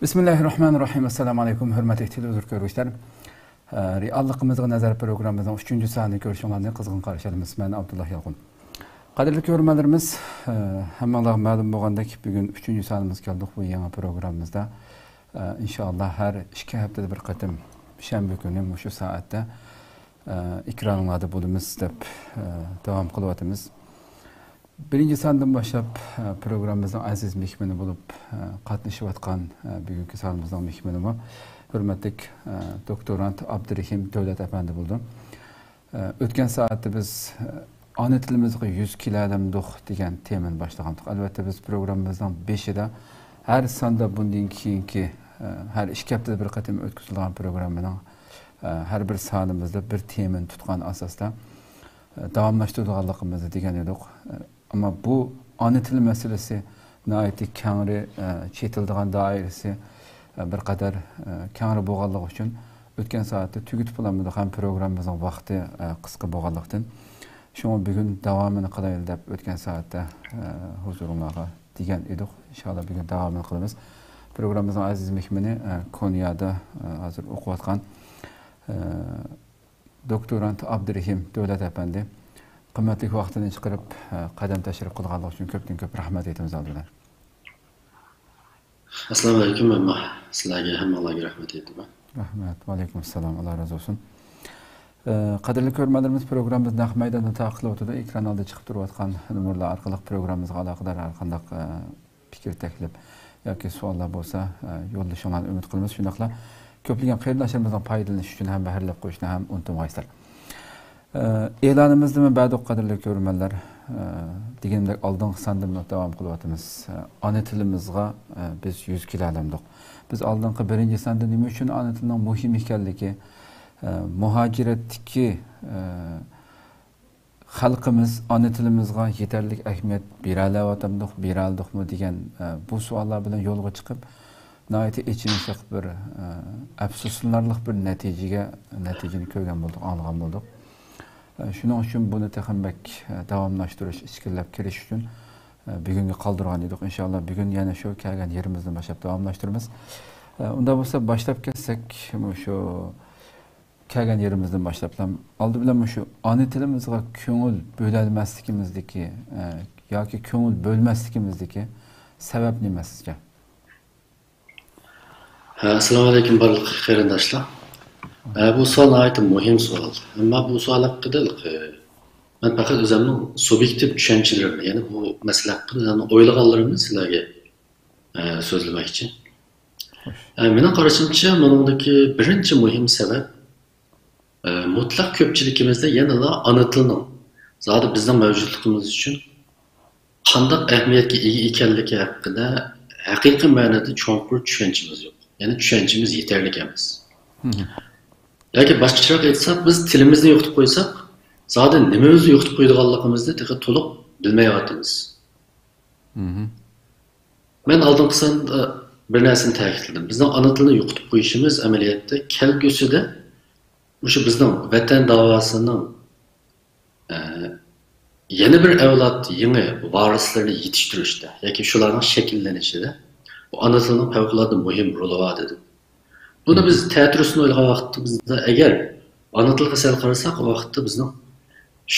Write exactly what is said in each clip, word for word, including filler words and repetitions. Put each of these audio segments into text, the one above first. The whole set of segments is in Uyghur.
بىسمىللاھىررەھمانىررەھىم. ئەسسالامۇئەلەيكۇم، ھۆرمەتلىك تېلېۋىزور كۆرگۈچىلەر. ئە، رېئاللىقىمىزغا نەزەر پروگراممىمىزنىڭ ئۈچىنچى سانىنى كۆرۈشۈڭلارنى قىزغىن قارشى ئالىمىز. مەن ئابدۇللا يالقۇن. قەدىرلىك كۆرۈرمەنلىرىمىز، ئە، ھەممىڭلارغا مەلۇم بولغاندەك، بۈگۈن ئۈچىنچى سانىمىزغا كەلدۇق بۇ يېڭى پروگراممىمىزدا. ئە، ئىنشائاللا، ھەر ئىككى ھەپتىدە بىر قېتىم شەنبە كۈنى مۇشۇ سائەتتە، ئە، ئېكرانىڭلاردا بولىمىز دەپ، ئە، داۋام قىلىۋاتىمىز. بىرىنچى ساندىن باشلاپ، ئە، پروگراممىمىزنىڭ ئەزىز مېھمىنى بولۇپ، ئە، قاتنىشىۋاتقان، ئە، بۈگۈنكى سانىمىزنىڭ مېھمىنىمۇ ھۆرمەتلىك، ئە، دوكتورانت ئابدۇرېھىم دۆلەت ئەپەندى بولىدۇ. ئە، ئۆتكەن سائەتتە بىز، ئە، ئانا تىلىمىزغا يۈز كېلەلەمدۇق دېگەن تېمىنى باشلىغانتۇق. ئەلۋەتتە، بىز پروگراممىمىزنىڭ بېشىدا ھەر ساندا بۇندىن كېيىنكى، ئە، ھەر ئىككى ھەپتىدە بىر قېتىم ئۆتكۈزۈلىدىغان پروگراممىنىڭ، ئە، ھەر بىر سانىمىزدا بىر تېمىنى تۇتقان ئاساستا، داۋاملاشتۇرىدىغانلىقىمىزنى دېگەن ئىدۇق. ئەمما بۇ ئانا تىل مەسىلىسى ناھايىتى كەڭرى، ئە، چېتىلىدىغان دائىرىسى، ئە، بىر قەدەر، ئە، كەڭرى بولغانلىقى ئۈچۈن ئۆتكەن سائەتتە تۈگىتىپ بولالمىدۇق ھەم پروگراممىمىزنىڭ ۋاقتى، ئە، قىسقا بولغانلىقتىن. شۇڭا بۈگۈن داۋامىنى قىلايلى دەپ ئۆتكەن سائەتتە، ئە، ھۇزۇرۇڭلارغا دېگەن ئىدۇق. ئىنشائاللا، بۈگۈن داۋامىنى قىلىمىز. پروگراممىمىزنىڭ ئەزىز مېھمىنى، ئە، كونيادا، ئە، ھازىر ئوقۇۋاتقان، ئە، دوكتورانت ئابدۇرېھىم دۆلەت ئەپەندى، قىممەتلىك ۋاقتىنى چىقىرىپ، ئە، قەدەم تەشرىپ قىلغانلىقى ئۈچۈن كۆپتىن كۆپ رەھمەت ئېيتىمىز ئالدى بىلەن. ئەسسالامۇ ئەلەيكۇم، ئەمما سىلەرگە، ھەممىڭلارغا رەھمەت ئېيتىمەن. رەھمەت، ۋەئەلەيكۇم ئەسسالام، ئاللا رازى بولسۇن. ئە، قەدىرلىك كۆرۈرمەنلىرىمىز، پروگراممىمىز نەق مەيداندا تارقىتىلىۋاتىدۇ. ئېكران ئالدىدا چىقىپ تۇرۇۋاتقان نومۇرلار ئارقىلىق پروگراممىمىزغا ئالاقىدار ھەر قانداق، ئە، پىكىر، تەكلىپ ياكى سوئاللار بولسا، ئە، يوللىشىڭلارنى ئۈمىد قىلىمىز. شۇنداقلا كۆپلىگەن قېرىنداشلىرىمىزنىڭ پايدىلىنىشى ئۈچۈن ھەم بەھرىلەپ قويۇشنى ھەم ئۇنتۇمايسىلەر. ئە، ئېلانىمىزدىمۇ بەردۇق، قەدىرلىك كۆرۈرمەنلەر. ئە، دېگىنىمدەك، ئالدىنقى ساندىمۇ داۋام قىلىۋاتىمىز. ئە، ئانا تىلىمىزغا، ئە، بىز يۈز كېلەلەمدۇق. بىز ئالدىنقى بىرىنچى ساندا نېمە ئۈچۈن ئانا تىلنىڭ مۇھىم ئىكەنلىكى، ئە، مۇھاجىرەتتىكى، ئە، خەلقىمىز ئانا تىلىمىزغا يېتەرلىك ئەھمىيەت بېرەلەۋاتامدۇق، بېرەلدۇقمۇ دېگەن، ئە، بۇ سوئاللار بىلەن يولغا چىقىپ، ناھايىتى ئېچىنىشلىق بىر، ئە، ئەپسۇسلىنارلىق بىر نەتىجىگە، نەتىجىنى كۆرگەن بولدۇق، ئاڭلىغان بولدۇق. ئە، شۇنىڭ ئۈچۈن بۇنى تېخىمۇ بەك، ئە، داۋاملاشتۇرۇش، ئىچكىرىلەپ كىرىش ئۈچۈن، ئە، بۈگۈنگە قالدۇرغان ئىدۇق. ئىنشائاللا، بۈگۈن يەنە شۇ كەلگەن يېرىمىزدىن باشلاپ داۋاملاشتۇرىمىز. ئە، ئۇنداق بولسا، باشلاپ كەتسەك، مۇشۇ كەلگەن يېرىمىزدىن باشلاپلا، ئالدى بىلەن مۇشۇ ئانا تىلىمىزغا كۆڭۈل بۆلەلمەسلىكىمىزدىكى، ئە، ياكى كۆڭۈل بۆلمەسلىكىمىزدىكى سەۋەب نېمە سىزچە؟ ھە، ئەسسالامۇئەلەيكۇم، بارلىق قېرىنداشلار. ھە، بۇ سوئال ناھايىتى مۇھىم سوئال. ئەمما بۇ سوئال ھەققىدە، ئە، مەن پەقەت ئۆزۈمنىڭ سۇبيېكتىپ چۈشەنچىلىرىمنى، يەنى بۇ مەسىلە ھەققىدە ئۆزۈمنىڭ ئويلىغانلىرىمنى سىلەرگە، ئە، سۆزلىمەكچى. خوش. ئە، مېنىڭ قارىشىمچە، بۇنىڭدىكى بىرىنچى مۇھىم سەۋەب، ئە، مۇتلەق كۆپچىلىكىمىزدە يەنىلا ئانا تىلنىڭ زادى بىزنىڭ مەۋجۇتلۇقىمىز ئۈچۈن قانداق ئەھمىيەتكە ئىگە ئىكەنلىكى ھەققىدە ھەقىقىي مەنىدە چوڭقۇر چۈشەنچىمىز يوق. يەنى چۈشەنچىمىز يېتەرلىك ئەمەس. مم. ياكى باشقىچىراق ئېيتساق، بىز تىلىمىزنى يوقىتىپ قويساق، زادى نېمىمىزنى يوقىتىپ قويىدىغانلىقىمىزنى تېخى تولۇق بىلمەيۋاتىمىز. مم. مەن ئالدىنقى ساندا بىر نەرسىنى تەكىتلىدىم. بىزنىڭ ئانا تىلنى يوقىتىپ قويۇشىمىز ئەمەلىيەتتە كەلگۈسىدە مۇشۇ بىزنىڭ ۋەتەن داۋاسىنىڭ، ئە، يەنە بىر ئەۋلاد يېڭى ۋارىسلىرىنى يېتىشتۈرۈشتە ياكى شۇلارنىڭ شەكىللىنىشىدە بۇ ئانا تىلنىڭ پەۋقۇلئاددە مۇھىم رولى بار دېدىم. بۇنى بىز تەتۈرىسىنى ئويلىغان ۋاقتىمىزدا، ئەگەر ئانا تىلغا سەل قارىساق، ئۇ ۋاقىتتا بىزنىڭ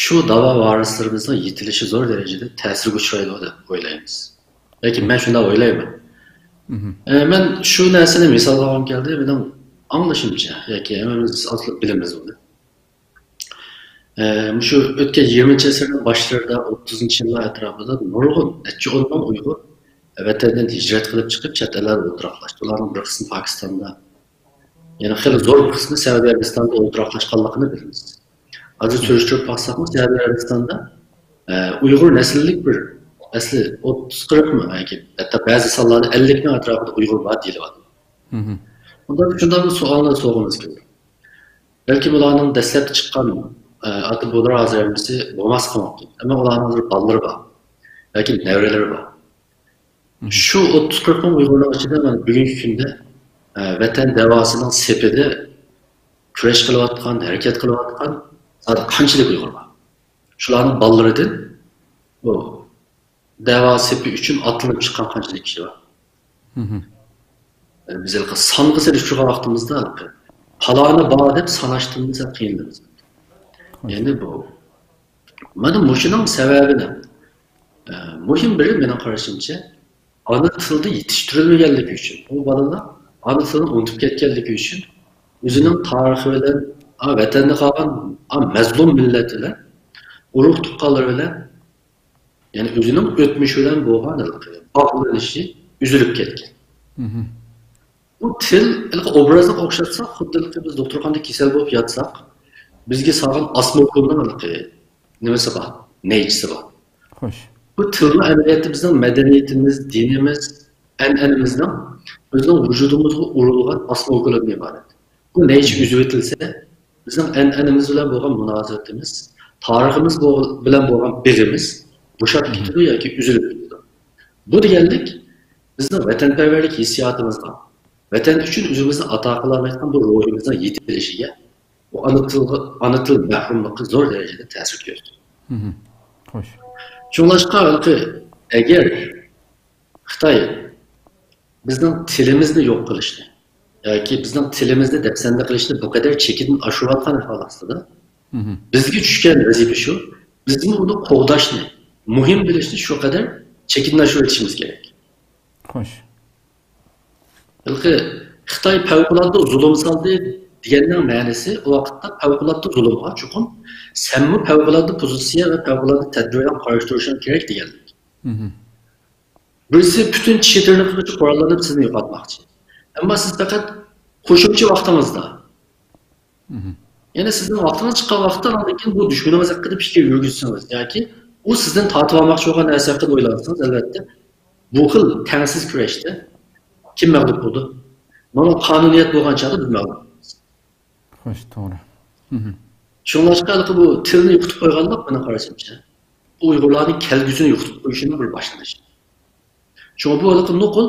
شۇ داۋا ۋارىسلىرىمىزنىڭ يېتىلىشى زور دەرىجىدە تەسىرگە ئۇچرايدۇ دەپ ئويلايمىز. ياكى مەن شۇنداق ئويلايمەن. مم. ئە، مەن شۇ نەرسىنى مىسالغا ئالغۇم كەلدى. مېنىڭ ئاڭلىشىمچە، ياكى ھەممىمىز ئاساسلىق بىلىمىز بۇنى. ئە، مۇشۇ ئۆتكەن يىگىرمىنچى ئەسىرنىڭ باشلىرىدا، ئوتتۇزىنچى يىللار ئەتراپىدا نۇرغۇن، نەچچە ئون مىڭ ئۇيغۇر ۋەتەندىن ھىجرەت قىلىپ چىقىپ، چەت ئەللەردە ئولتۇراقلاشتى. ئۇلارنىڭ بىر قىسمى پاكىستاندا، يەنە خېلى زور بىر قىسمى سەئۇدى ئەرەبىستاندا ئولتۇراقلاشقانلىقىنى بىلىمىز. ھازىر سۈرۈشتۈرۈپ باقساقمۇ، سەئۇدى ئەرەبىستاندا، ئە، ئۇيغۇر نەسىللىك بىر، ئەسلى ئوتتۇز قىرىق مىڭ ياكى ھەتتا بەزى سانلاردا ئەللىك مىڭ ئەتراپىدا ئۇيغۇر بار دېيىلىۋاتىدۇ. مم. بۇندا شۇنداق بىر سوئالنى سورىغۇمىز كېلىدۇ. بەلكىم ئۇلارنىڭ دەسلەپتە چىققان، ئە، ئاتا-بوۋىلىرى ھازىر ھەممىسى بولماسلىقى مۇمكىن. ئەمما ئۇلارنىڭ ھازىر بالىلىرى بار ياكى نەۋرىلىرى بار. مم. شۇ ئوتتۇز قىرىق مىڭ ئۇيغۇرنىڭ ئىچىدە مانا بۈگۈنكى كۈندە، ئە، ۋەتەن دەۋاسىنىڭ سېپىدە كۈرەش قىلىۋاتقان، ھەرىكەت قىلىۋاتقان زادى قانچىلىك ئۇيغۇر بار؟ شۇلارنىڭ بالىلىرىدىن بۇ دەۋا سېپى ئۈچۈن ئاتلىنىپ چىققان قانچىلىك كىشى بار؟ مم. بىز ھېلىقى سانغا سېلىشتۇرغان ۋاقتىمىزدا ھېلىقى پالانى بار دەپ ساناشتىن بىز قىينىلىمىز. يەنى بۇ، مانا مۇشۇنىڭ سەۋەبىنى، ئە، مۇھىم بىرى مېنىڭ قارىشىمچە، ئانا تىلدا يېتىشتۈرۈلمىگەنلىكى ئۈچۈن، ئۇ بالىلار ئانا تىلىنى ئۇنتۇپ كەتكەنلىكى ئۈچۈن، ئۆزىنىڭ تارىخى بىلەن، ئا، ۋەتەندە قالغان، ئا، مەزلۇم مىللەت بىلەن، ئۇرۇق تۇغقانلىرى بىلەن، يەنى ئۆزىنىڭ ئۆتمۈشى بىلەن بولغان ھېلىقى باغلىنىشى ئۈزۈلۈپ كەتكەن. بۇ تىل ھېلىقى ئوبرازلىق ئوخشاتساق، خۇددى ھېلىقى بىز دوختۇرخانىدا كېسەل بولۇپ ياتساق، بىزگە سالغان ئاسما ئوكۇلنىڭ ھېلىقى نېمىسى بار، نەيچىسى بار. خوش. بۇ تىلمۇ ئەمەلىيەتتە بىزنىڭ مەدەنىيىتىمىز، دىنىمىز، ئەنئەنىمىزنىڭ بىزنىڭ ۋۇجۇدىمىزغا ئۇرۇلغان ئاسما ئوكۇلىدىن ئىبارەت. بۇ نەيچە ئۈزۈۋېتىلسە، بىزنىڭ ئەنئەنىمىز بىلەن بولغان مۇناسىۋىتىمىز، تارىخىمىز بو-، بىلەن بولغان بېغىمىز بوشاپ كېتىدۇ ياكى ئۈزۈلۈپ كېتىدۇ. بۇ دېگەنلىك بىزنىڭ ۋەتەنپەرۋەرلىك ھېسسىياتىمىزغا، ۋەتەن ئۈچۈن ئۆزىمىزنى ئاتا قىلالايدىغان بۇ روھىمىزنىڭ يېتىلىشىگە، بۇ ئانا تىلغا، ئانا تىل مەھرۇملۇقى زور دەرىجىدە تەسىر كۆرسىتىدۇ. خوش. شۇڭلاشقا ھېلىقى ئەگەر خىتاي بىزنىڭ تىلىمىزنى يوق قىلىشنى ياكى بىزنىڭ تىلىمىزنى دەپسەندە قىلىشنى بۇ قەدەر چېكىدىن ئاشۇرۇۋاتقان ئەھۋال ئاستىدا، بىزگە چۈشكەن ۋەزىپە شۇ، بىزمۇ ئۇنى قوغداشنى، مۇھىم بىلىشنى شۇ قەدەر چېكىدىن ئاشۇرۇۋېتىشىمىز كېرەك. خوش. ھېلىقى خىتاي پەۋقۇلئاددە زۇلۇم سالدى دېگەننىڭ مەنىسى ئۇ ۋاقىتتا پەۋقۇلئاددە زۇلۇمغا چوقۇم سەنمۇ پەۋقۇلئاددە پوزىتسىيە ۋە پەۋقۇلئاددە تەدبىر بىلەن قارشى تۇرۇشۇڭ كېرەك دېگەنلىك. بىرسى پۈتۈن چېتىرنى قىلغۇچى قوراللىنىپ سىزنى يوقاتماقچى. ئەمما سىز پەقەت قوشۇمچە ۋاقتىڭىزدا، يەنى سىزنىڭ ۋاقتىڭىز چىققان ۋاقىتتا ئاندىن كېيىن بۇ دۈشمىنىڭىز ھەققىدە پىكىر يۈرگۈزسىڭىز ياكى ئۇ سىزدىن تارتىۋالماقچى بولغان نەرسە ھەققىدە ئويلانسىڭىز، ئەلۋەتتە، بۇ خىل تەڭسىز كۈرەشتە كىم مەغلۇپ بولىدۇ؟ نورمال قانۇنىيەت بولغان چاغدا بىز مەغلۇپ بولىمىز. خوش، توغرا. شۇڭلاشقا ھېلىقى بۇ تىلنى يوقىتىپ قويغانلىق، مېنىڭ قارىشىمچە، بۇ ئۇيغۇرلارنىڭ كەلگۈسىنى يوقىتىپ قويۇشىنىڭ بىر باشلىنىشى. شۇڭا بۇ ھېلىقى نوقۇل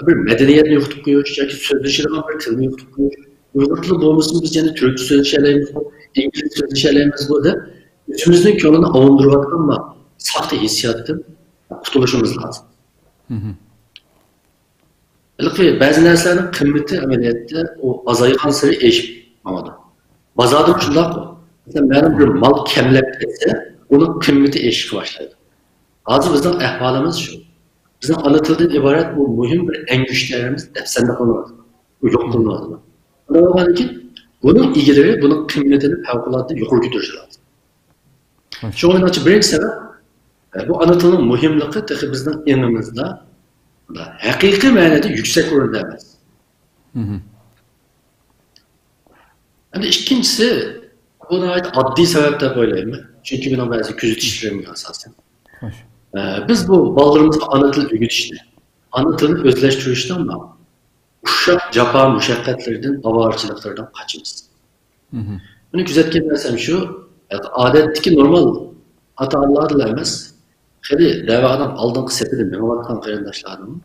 بىر مەدەنىيەتنى يوقىتىپ قويۇش ياكى سۆزلىشىدىغان بىر تىلنى يوقىتىپ قويۇش. ئۇيغۇر تىلى بولمىسىمۇ بىز يەنە تۈركچە سۆزلىشەلەيمىزغۇ، ئىنگلىزچە سۆزلىشەلەيمىزغۇ دەپ ئۆزىمىزنىڭ كۆڭلىنى ئاۋۇندۇرۇۋاتقان بۇ ساختا ھېسسىياتتىن قۇتۇلۇشىمىز لازىم. ھېلىقى بەزى نەرسىلەرنىڭ قىممىتى ئەمەلىيەتتە ئۇ ئازايغانسېرى ئېشىپ ماڭىدۇ. بازاردىمۇ شۇنداققۇ. مەسىلەن، مەلۇم بىر مال كەملەپ كەتسە، ئۇنىڭ قىممىتى ئېشىشقا باشلايدۇ. ھازىر بىزنىڭ ئەھۋالىمىز شۇ. بىزنىڭ ئانا تىلدىن ئىبارەت بۇ مۇھىم بىر ئەڭگۈشتەرىمىز دەپسەندە قىلىنىۋاتىدۇ. ئۇ يوق قىلىنىۋاتىدۇ. شۇنداق بولغاندىكىن، بۇنىڭ ئىگىلىرى بۇنىڭ قىممىتىنى پەۋقۇلئاددە يۇقىرى كۆتۈرۈشى لازىم. شۇڭا مېنىڭچە بىرىنچى سەۋەب، ئە، بۇ ئانا تىلنىڭ مۇھىملىقى تېخى بىزنىڭ ئېڭىمىزدا ھەقىقىي مەنىدە يۈكسەك ئورۇندا ئەمەس. ئەمدى ئىككىنچىسى، بۇ ناھايىتى ئاددىي سەۋەب دەپ ئويلايمەن. چۈنكى مېنىڭ بەزى كۆزىتىشلىرىمگە ئاساسەن. خوش. ئە، بىز بۇ بالىلىرىمىزغا ئانا تىل ئۆگىتىشنى، ئانا تىلنى ئۆزلەشتۈرۈشنىڭ ئۇششاق جاپا مۇشەققەتلىرىدىن، ئاۋارىچىلىكلىرىدىن قاچىمىز. بۇنى كۆزەتكەن نەرسەم شۇ، ئادەتتىكى نورمال ئاتا-ئانىلاردىلا ئەمەس، خېلى دەۋانىڭ ئالدىنقى سېپىدە مېڭىۋاتقان قېرىنداشلارنىڭ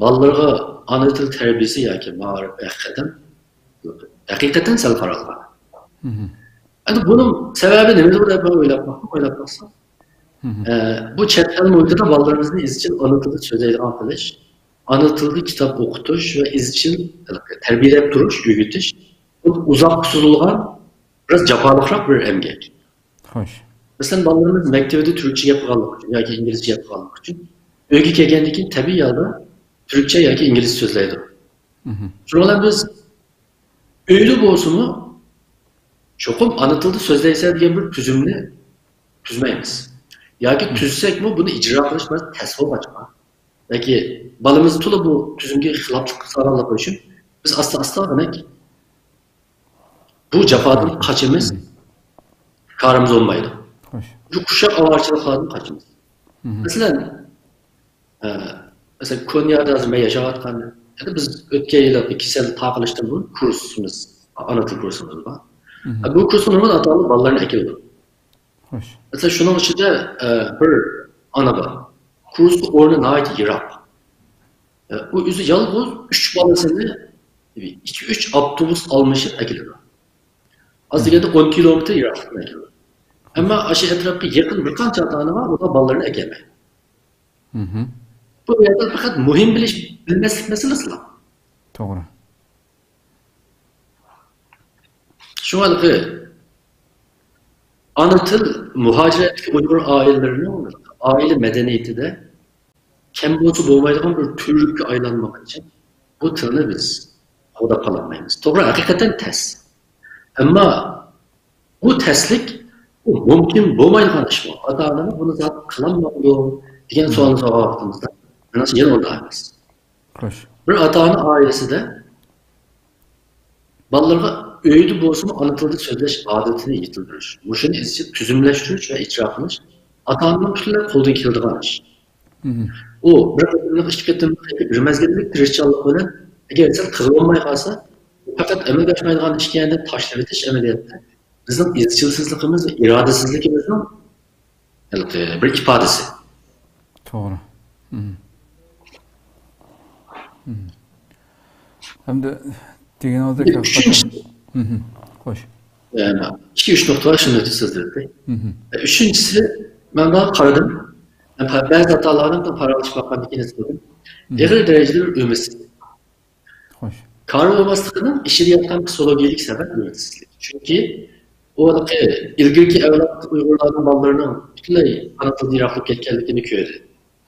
بالىلىرىغا ئانا تىل تەربىيىسى ياكى مائارىپى ھەقىقەتەن، ھەقىقەتەن سەل قارالغان. ئەمدى بۇنىڭ سەۋەبى نېمىدۇ دەپ مەن ئويلاپ باقتىم، ئويلاپ باقسام، ئە، بۇ چەت ئەل مۇھىتىدا بالىلىرىمىزنى ئىزچىل ئانا تىلدا سۆزلەيدىغان قىلىش، ئانا تىلدا كىتاب ئوقۇتۇش ۋە ئىزچىل تەربىيەلەپ تۇرۇش، ئۆگىتىش، بۇ ئۇزاققا سوزۇلغان، بىراز جاپالىقراق بىر ئەمگەك. خوش. مەسىلەن، بالىلىرىمىز مەكتىۋىدە تۈركچە گەپ قىلغانلىقى ئۈچۈن ياكى ئىنگلىزچە گەپ قىلغانلىقى ئۈچۈن، ئۆيگە كەلگەندىن كېيىن تەبىئىي ھالدا تۈركچە ياكى ئىنگلىزچە سۆزلەيدۇ. شۇنىڭ بىلەن بىز ئۆيدە بولسىمۇ، چوقۇم ئانا تىلدا سۆزلەيسەن دېگەن بىر تۈزۈمنى تۈزمەيمىز. ياكى تۈزسەكمۇ، بۇنى ئىجرا قىلىش بىراز تەس بولغاچقا، ياكى بالىمىز تولا بۇ تۈزۈمگە خىلاپلىق قىلىدىغانلىقى ئۈچۈن، بىز ئاستا-ئاستا دېمەك، بۇ جاپادىن قاچىمىز، كارىمىز بولمايدۇ. خوش. شۇ ئۇششاق ئاۋارىچىلىقلاردىن قاچىمىز. مەسىلەن، ئە، مەسىلەن، كونيادا ھازىر مەن ياشاۋاتقان يەردە بىز ئۆتكەن يىلى بىر كېسەل تارقىلىشتىن بۇرۇن كۇرسىمىز، ئانا تىل كۇرسىمىز بار. ئە، بۇ كۇرسقا نۇرغۇن ئاتا-ئانىلار بالىلىرىنى ئەكېلىدۇ. خوش. مەسىلەن، شۇنىڭ ئىچىدە، ئە، بىر ئانا بار. كۇرسقا ئورنى ناھايىتى يىراق. ئە، ئۇ ئۆزى يالغۇز ئۈچ بالىسىنى ئىككى، ئۈچ ئاپتوبۇس ئالمىشىپ ئەكېلىدۇ. ئاز دېگەندە ئون كىلومېتىر يىراقلىقتىن ئەكېلىدۇ. ئەمما ئاشۇ ئەتراپقا يېقىن بىر قانچە ئاتا-ئانا بار، ئۇلار بالىلىرىنى ئەكەلمەيدۇ. بۇ يەردە پەقەت مۇھىم بىلىش، بىلمەسلىك مەسىلىسىلا. توغرا. شۇڭا ھېلىقى ئانا تىل مۇھاجىرەتتىكى ئۇيغۇر ئائىلىلىرىنىڭ ئائىلە مەدەنىيىتىدە كەم بولسا بولمايدىغان بىر تۈرككە ئايلانمىغىچە بۇ تىلنى بىز قوغداپ قالالمايمىز. توغرا، ھەقىقەتەن تەس. ئەمما بۇ تەسلىك، بۇ مۇمكىن بولمايدىغان ئىشمۇ؟ ئاتا-ئانىلار بۇنى زادى قىلالمامدۇ دېگەن سوئالنى سورىغان ۋاقتىمىزدا، مېنىڭچە يەنە ئۇنداق ئەمەس. خوش. بىر ئاتا-ئانا ئائىلىسىدە بالىلارغا ئۆيدە بولسىمۇ ئانا تىلدا سۆزلەش ئادىتىنى يېتىلدۈرۈش، مۇشۇنى ئىزچىل تۈزۈملەشتۈرۈش ۋە ئىجرا قىلىش ئاتا-ئانىنىڭ پۈتۈنلەي قولىدىن كېلىدىغان ئىش. مهم. ئۇ بىر قېتىملىق، ئىككى قېتىملىق ياكى بىر مەزگىللىك تىرىشچانلىق بىلەن، ئەگەر سەل قىلىۋالماي قالسا، بۇ پەقەت ئەمەلگە ئاشمايدىغان ئىش ئىكەن دەپ تاشلىۋېتىش ئەمەلىيەتتە بىزنىڭ ئىزچىلسىزلىقىمىز ۋە ئىرادىسىزلىكىمىزنىڭ ھېلىقى بىر ئىپادىسى. توغرا. مم. مم. ھەمدە دېگىنىڭىزدەك ئۈچىنچىسى، مم. خوش. يەنى ئىككى، ئۈچ نۇقتا بار، شۇنى سۆزلىدى. مم. ئۈچىنچىسى، مەن بۇنى قارىدىم. مەن پا-، بەزى ئاتا-ئانىلارنىڭ پاراڭلىشىپ باققاندىن كېيىن ئېسلىدىم. مم. ئېغىر دەرىجىدە بىر ئۈمىدسىزلىك. خوش. كار بولماسلىقىنىڭ ئىچىدە ياتقان پسىخولوگىيەلىك سەۋەب ئۈمىدسىزلىك. چۈنكى ئۇ ھېلىقى ئىلگىرىكى ئەۋلاد ئۇيغۇرلارنىڭ بالىلىرىنىڭ پۈتۈنلەي ئانا تىلدىن يىراقلاپ كەتكەنلىكىنى كۆردى.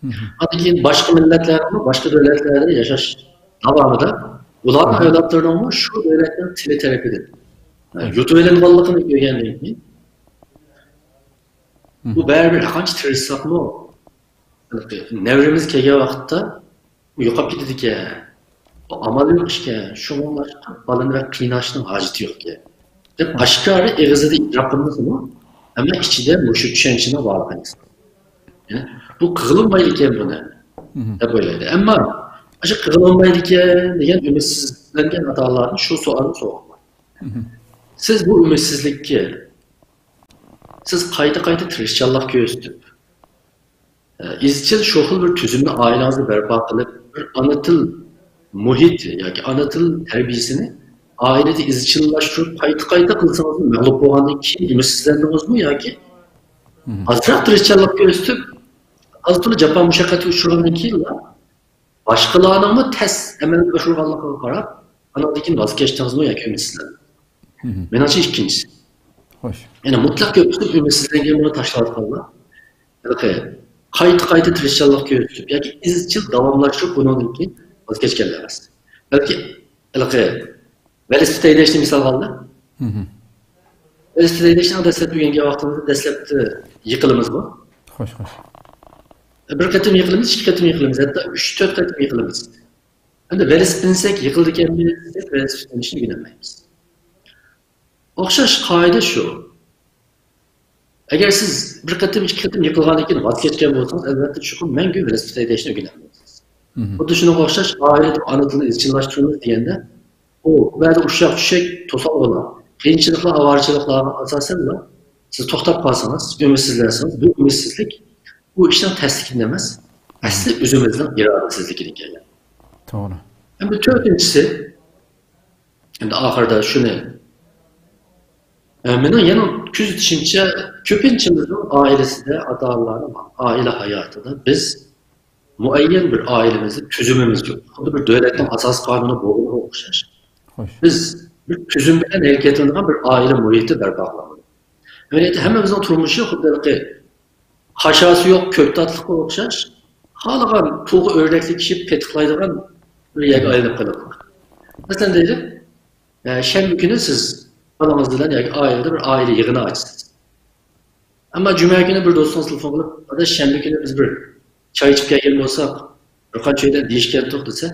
مم. ئاندىن كېيىن باشقا مىللەتلەرنىڭ باشقا دۆلەتلەردە ياشاش داۋامىدا ئۇلارنىڭ مم. ئەۋلادلىرىنىڭمۇ شۇ دۆلەتنىڭ تىلى تەرىپىدىن، ئە، يۇتۇۋېلىنغانلىقىنى كۆرگەندىن كېيىن، مم. بۇ بەرىبىر ھەرقانچە تىرىشساقمۇ، نەۋرىمىز كەلگەن ۋاقىتتا يوقاپ كېتىدىكەن. بۇ ئامال يوق ئىشكەن. شۇڭلاشقا بالىنى بەك قىيناشنىڭ ھاجىتى يوقكەن، دەپ ئاشكارا ئېغىزىدا ئېتىراپ قىلمىسىمۇ، ئەمما ئىچىدە مۇشۇ چۈشەنچىنىڭ بارلىقىنى ھېس قىلىدۇ. يەنى بۇ قىلغىلىمايدىكەن بۇنى، مم. دەپ ئويلايدۇ. ئەمما ئاشۇ قىلغىلىمايدىكەن دېگەن ئۈمىدسىزلەنگەن ئاتا-ئانىلارنى شۇ سوئالنى سورىغان. مم. سىز بۇ ئۈمىدسىزلىككە، سىز قايتا-قايتا تىرىشچانلىق كۆرسىتىپ، ئىزچىل شۇ خىل بىر تۈزۈمنى ئائىلىڭىزدە بەرپا قىلىپ، بىر ئانا تىل مۇھىتى ياكى ئانا تىل تەربىيەسىنى ئائىلىدە ئىزچىللاشتۇرۇپ، قايتا-قايتا قىلسىڭىزمۇ، مەغلۇپ بولغاندىن كېيىن ئۈمىدسىزلەندىڭىزمۇ ياكى ئازراق تىرىشچانلىق كۆرسىتىپ، ئاز-تولا جاپا-مۇشەققەتكە ئۇچرىغاندىن كېيىنلا باشقىلارنىڭمۇ تەس ئەمەلگە ئاشۇرغانلىقىغا قاراپ، ئانىڭدىن كېيىن ۋاز كەچتىڭىزمۇ ياكى ئۈمىدسىزلەندىڭىزمۇ؟ مېنىڭچە ئىككىنچىسى. خوش. يەنى مۇتلەق كۆپچىلىك ئۈمىدسىزلەنگەن، بۇنى تاشلاۋاتقانلار ھېلىقى قايتا-قايتا تىرىشچانلىق كۆرسىتىپ ياكى ئىزچىل داۋاملاشتۇرۇپ بۇنىڭدىن كېيىن ۋاز كەچكەنلەر ئەمەس. بەلكى ھېلىقى ۋېلىسىپىت ھەيدەشنى مىسالغا ئالدى. ۋېلىسىپىت ھەيدەشنى دەسلەپ ئۆگەنگەن ۋاقتىمىزدا دەسلەپتە يىقىلىمىزغۇ. خوش، خوش. بىر قېتىم يىقىلىمىز، ئىككى قېتىم يىقىلىمىز، ھەتتا ئۈچ، تۆت قېتىم يىقىلىمىز. ئەمدى ۋېلىسىپىت مىنسەك يىقىلىدىكەنمىز دەپ ۋېلىسىپىت مىنىشنى ئۆگىنەلمەيمىز. ئوخشاش قائىدە شۇ. ئەگەر سىز بىر قېتىم، ئىككى قېتىم يىقىلغاندىن كېيىن ۋاز كەچكەن بولسىڭىز، ئەلۋەتتە چوقۇم مەڭگۈ ۋېلىسىپىت ھەيدەشنى ئۆگىنەلمەيسىز. خۇددى شۇنىڭغا ئوخشاش، ئائىلىدە ئانا تىلنى ئىزچىللاشتۇرىمىز دېگەندە، ئۇ بەزى ئۇششاق-چۈششەك توسالغۇلار، قىيىنچىلىقلار، ئاۋارىچىلىقلارغا ئاساسەنلا سىز توختاپ قالسىڭىز، ئۈمىدسىزلەنسىڭىز، بۇ ئۈمىدسىزلىك، بۇ ئىشنىڭ تەسلىكىدىن ئەمەس، ئەسلى ئۆزىمىزنىڭ ئىرادىسىزلىكىدىن كەلگەن. توغرا. ئەمدى تۆتىنچىسى، ئەمدى ئاخىرىدا شۇنى، ئە، مېنىڭ يەنە كۆزىتىشىمچە، كۆپىنچىمىزنىڭ ئائىلىسىدە، ئاتا-ئانىلارنىڭ ئائىلە ھاياتىدا بىز مۇئەييەن بىر ئائىلىمىزدە تۈزۈمىمىز يوق. خۇددى بىر دۆلەتنىڭ ئاساسىي قانۇنى بولغىنىغا ئوخشاش. خوش. بىز بىر تۈزۈم بىلەن ھەرىكەتلىنىدىغان بىر ئائىلە مۇھىتى بەرپا قىلىنغان. ئەمەلىيەتتە ھەممىمىزنىڭ تۇرمۇشى خۇددى ھېلىقى قاشاسى يوق كۆكتاتلىققا ئوخشاش، خالىغان تۇغا ئۆردەكلىك كىشى پېتىقلايدىغان بىر يەرگە ئايلىنىپ قالىدۇ. مەسىلەن دەيلى، ئە، شەنبە كۈنى سىز بالىڭىز بىلەن ياكى ئائىلىدە بىر ئائىلە يىغىنى ئاچىسىز. ئەمما جۈمە كۈنى بىر دوستىڭىز تېلېفون قىلىپ، ئاداش، شەنبە كۈنى بىز بىر چاي ئىچىپ كەلگەن بولساق، بىر قانچە ئۆيدە دېيىشكەنتۇق دېسە،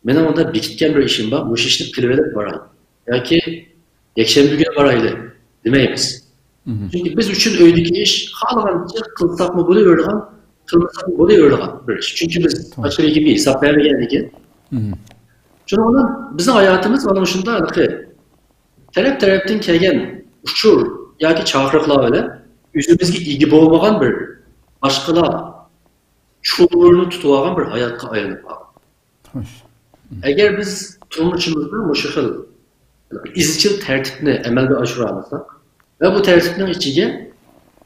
مېنىڭ ئۇندا بېكىتكەن بىر ئىشىم بار، مۇشۇ ئىشنى قىلىۋېلىپ باراي ياكى يەكشەنبە كۈنى بارايلى دېمەيمىز. چۈنكى بىز ئۈچۈن ئۆيدىكى ئىش خالىغانچە قىلساقمۇ بولۇۋېرىدىغان، قىلمىساقمۇ بولۇۋېرىدىغان بىر ئىش. چۈنكى بىز باشقا بىر كىمگە ھېساب بەرمىگەندىكىن. شۇنىڭ بىلەن بىزنىڭ ھاياتىمىز مانا مۇشۇنداق ھېلىقى تەرەپ-تەرەپتىن كەلگەن ئۇچۇر ياكى چاقىرىقلار بىلەن ئۆزىمىزگە ئىگە بولمىغان بىر باشقىلار چۇلۋۇرىنى تۇتۇۋالغان بىر ھاياتقا ئايلىنىپ قالغان. خوش. ئەگەر بىز تۇرمۇشىمىزدا مۇشۇ خىل ئىزچىل تەرتىپنى ئەمەلگە ئاشۇرالىساق ۋە بۇ تەرتىپنىڭ ئىچىگە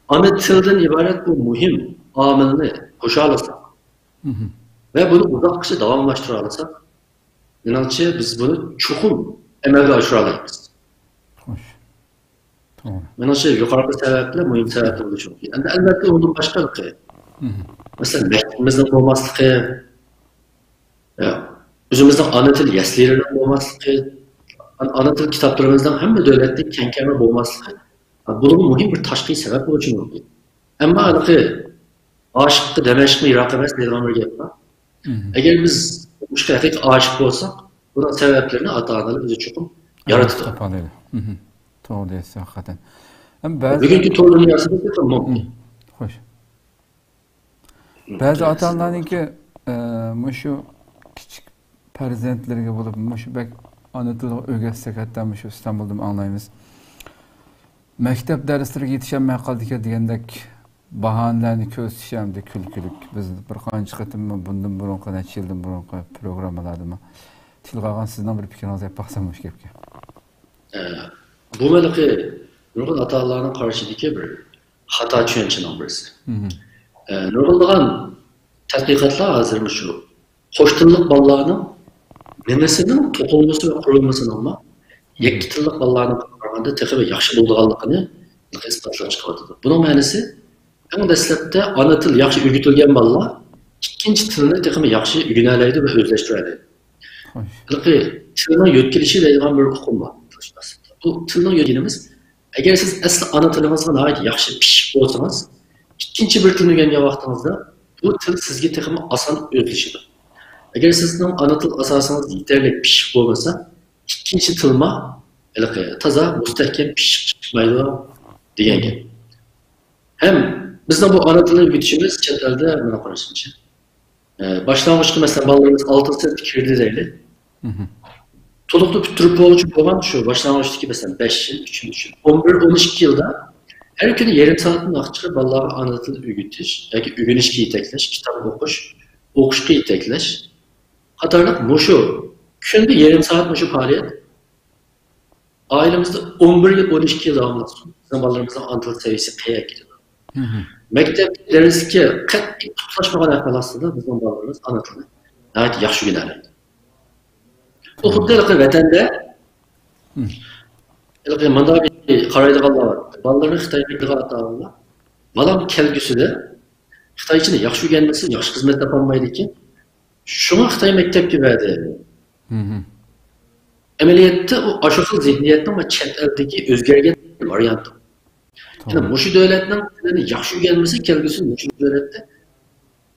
ئانا تىلدىن ئىبارەت بۇ مۇھىم ئامىلنى قوشالىساق ۋە بۇنى ئۇزاققىچە داۋاملاشتۇرالىساق، مېنىڭچە، بىز بۇنى چوقۇم ئەمەلگە ئاشۇرالايمىز. خوش. توغرا. مېنىڭچە، يۇقىرىقى سەۋەبلەر مۇھىم سەۋەبلەر بولۇشى مۇمكىن. ئەمدى، ئەلۋەتتە، ئۇنىڭدىن باشقا، مەسىلەن، مەكتىپىمىزنىڭ بولماسلىقى، ئۆزىمىزنىڭ ئانا تىل يەسلىلىرىنىڭ بولماسلىقى، ئانا تىل كىتابلىرىمىزنىڭ ھەممە دۆلەتتە كەڭ-كەمرە بولماسلىقى، بۇنىڭ مۇھىم بىر تاشقى سەۋەب بولۇشى مۇمكىن. ئەمما ھېلىقى «ئاشىققا دەمەشقمۇ يىراق ئەمەس» دەيدىغان بىر گەپ بار. ئەگەر بىز مۇشۇ ھەقىقىي ئاشىق بولساق، بۇنىڭ سەۋەبلىرىنى ئاتا-ئانىلار ئۆزى چوقۇم يارىتىدۇ. تاپالايدۇ. توغرا دەيسىز، ھەقىقەتەن. ھەم بەزى بۈگۈنكى تور دۇنياسىدا تېخى مۇمكىن. خوش. بەزى ئاتا-ئانىلارنىڭكى، ئە، مۇشۇ كىچىك پەرزەنتلىرىگە بولۇپ، مۇشۇ بەك ئانا تىلغا ئۆگەتسەك، ھەتتا مۇشۇ ئىستانبۇلدىمۇ ئاڭلايمىز. مەكتەپ دەرسلىرىگە يېتىشەلمەي قالدىكەن دېگەندەك باھانىلەرنى كۆرسىتىش ئەمدى كۈلكىلىك. بىز بىر قانچە قېتىممۇ بۇندىن بۇرۇنقى، نەچچە يىلدىن بۇرۇنقى پروگراممىلاردىمۇ تىلغا ئالغان. سىزنىڭ بىر پىكرىڭىزنى ئېيتىپ باقسام مۇشۇ گەپكە. ئە، بۇ ھېلىقى نۇرغۇن ئاتا-ئانىلارنىڭ قارىشىدىكى بىر خاتا چۈشەنچىنىڭ بىرسى. ئە، نۇرغۇنلىغان تەتقىقاتلار ھازىر مۇشۇ قوش تىللىق بالىلارنىڭ مېڭىسىنىڭ توقۇلمىسى ۋە قۇرۇلمىسىنىڭمۇ يەككە تىللىق بالىلارنىڭ قارىغاندا تېخىمۇ ياخشى بولىدىغانلىقىنى ئىسپاتلاپ چىقىۋاتىدۇ. بۇنىڭ مەنىسى، ئەڭ دەسلەپتە ئانا تىل ياخشى ئۆگىتىلگەن بالىلار ئىككىنچى تىلنى تېخىمۇ ياخشى ئۆگىنەلەيدۇ ۋە ئۆزلەشتۈرەلەيدۇ. خوش. ھېلىقى تىلنىڭ يۆتكىلىشى دەيدىغان بىر ئۇقۇم بار تىلشۇناسلىقتا. بۇ تىلنىڭ يۆتكىلىشى دېگىنىمىز، ئەگەر سىز ئەسلى ئانا تىلىڭىزغا ناھايىتى ياخشى پىشىپ بولسىڭىز، ئىككىنچى بىر تىلنى ئۆگەنگەن ۋاقتىڭىزدا بۇ تىل سىزگە تېخىمۇ ئاسان ئۆزلىشىدۇ. ئەگەر سىزنىڭ ئانا تىل ئاساسىڭىز يېتەرلىك پىشىپ بولمىسا، ئىككىنچى تىلما ھېلىقى تازا مۇستەھكەم پىشىپ چىقمايدۇ دېگەن گەپ. ھەم بىزنىڭ بۇ ئانا تىلنى ئۆگىتىشىمىز چەت ئەلدە، مانا قارىسىڭىزچە، ئە، باشلانغۇچقا، مەسىلەن، بالىلىرىمىز ئالتىنچى سىنىپتا كىردى دەيلى. تولۇقلا پۈتتۈرۈپ بولغۇچە بولغان شۇ باشلانغۇچتىكى، مەسىلەن، بەش يىل، ئۈچىنچى يىل، ئون بىر، ئون ئىككى يىلدا ھەر كۈنى يېرىم سائەتتىن ئارتۇق چىقىرىپ بالىلارغا ئانا تىل ئۆگىتىش ياكى ئۆگىنىشكە يېتەكلەش، كىتاب ئوقۇش، ئوقۇشقا يېتەكلەش قاتارلىق مۇشۇ كۈندە يېرىم سائەت مۇشۇ پائالىيەت ئائىلىمىزدە ئون بىر يىل، ئون ئىككى يىل داۋاملاشسۇن، بىزنىڭ بالىلىرىمىزنىڭ ئانا تىل سەۋىيەسى قەيەرگە كېتىدۇ؟ مەكتەپ دەرسلىككە قەتئىي تۇتاشمىغان ئەھۋال ئاستىدا بىزنىڭ بالىلىرىمىز ئانا تىلنى ناھايىتى ياخشى ئۆگىنەلەيدۇ. بۇ خۇددى ھېلىقى ۋەتەندە ھېلىقى مۇنداق بىر قارايدىغانلار بار. بالىلىرىنى خىتاي مەكتىپىگە ئاتا-ئانىلار، بالام كەلگۈسىدە خىتايچىنى ياخشى ئۆگەنمىسە، ياخشى خىزمەت تاپالمايدىكەن. شۇڭا خىتاي مەكتەپكە بەردى. ئەمەلىيەتتە ئۇ ئاشۇ خىل زېھنىيەتنىڭ ۋە چەت ئەلدىكى ئۆزگەرگەن ۋارىيانتى. يەنى مۇشۇ دۆلەتنىڭ تىلىنى ياخشى ئۆگەنمىسە، كەلگۈسىدە مۇشۇ دۆلەتتە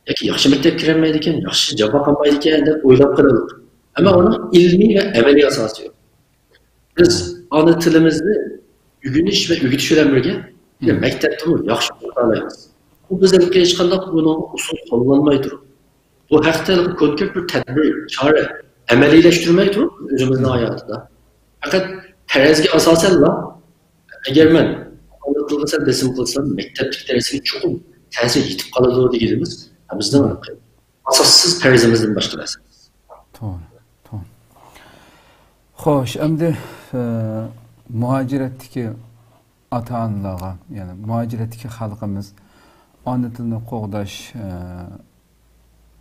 ياكى ياخشى مەكتەپكە كىرەلمەيدىكەن، ياخشى جاۋاب باقالمايدىكەن دەپ ئويلاپ قېلىدۇ. ئەمما ئۇنىڭ ئىلمىي ۋە ئەمەلىي ئاساسى يوق. بىز ئانا تىلىمىزنى ئۆگىنىش ۋە ئۆگىتىش بىلەن بىرگە، مەكتەپتىمۇ ياخشى ئوقۇتالايمىز. بۇ بىزنىڭ ھېچقانداق بۇنىڭغا ئۇسۇل قوللانماي تۇرۇپ، بۇ ھەقتە كونكرېت بىر تەدبىر، چارە ئەمەلىيلەشتۈرمەي تۇرۇپ، ئۆزىمىزنىڭ ھاياتىدا پەقەت پەرەزگە ئاساسەنلا، ئەگەر مەن ئانا تىلغا سەل بېسىم قىلسام، مەكتەپتىكى دەرسكە چوقۇم تەسىر يېتىپ قالىدۇ دېگىنىمىز بىزنىڭ ئاساسسىز پەرىزىمىزدىن باشقا نەرسە ئەمەس. توغرا، توغرا. خوش، ئەمدى، ئە، مۇھاجىرەتتىكى ئاتا-ئانىلارغا، يەنى مۇھاجىرەتتىكى خەلقىمىز ئانا تىلنى قوغداش، ئە،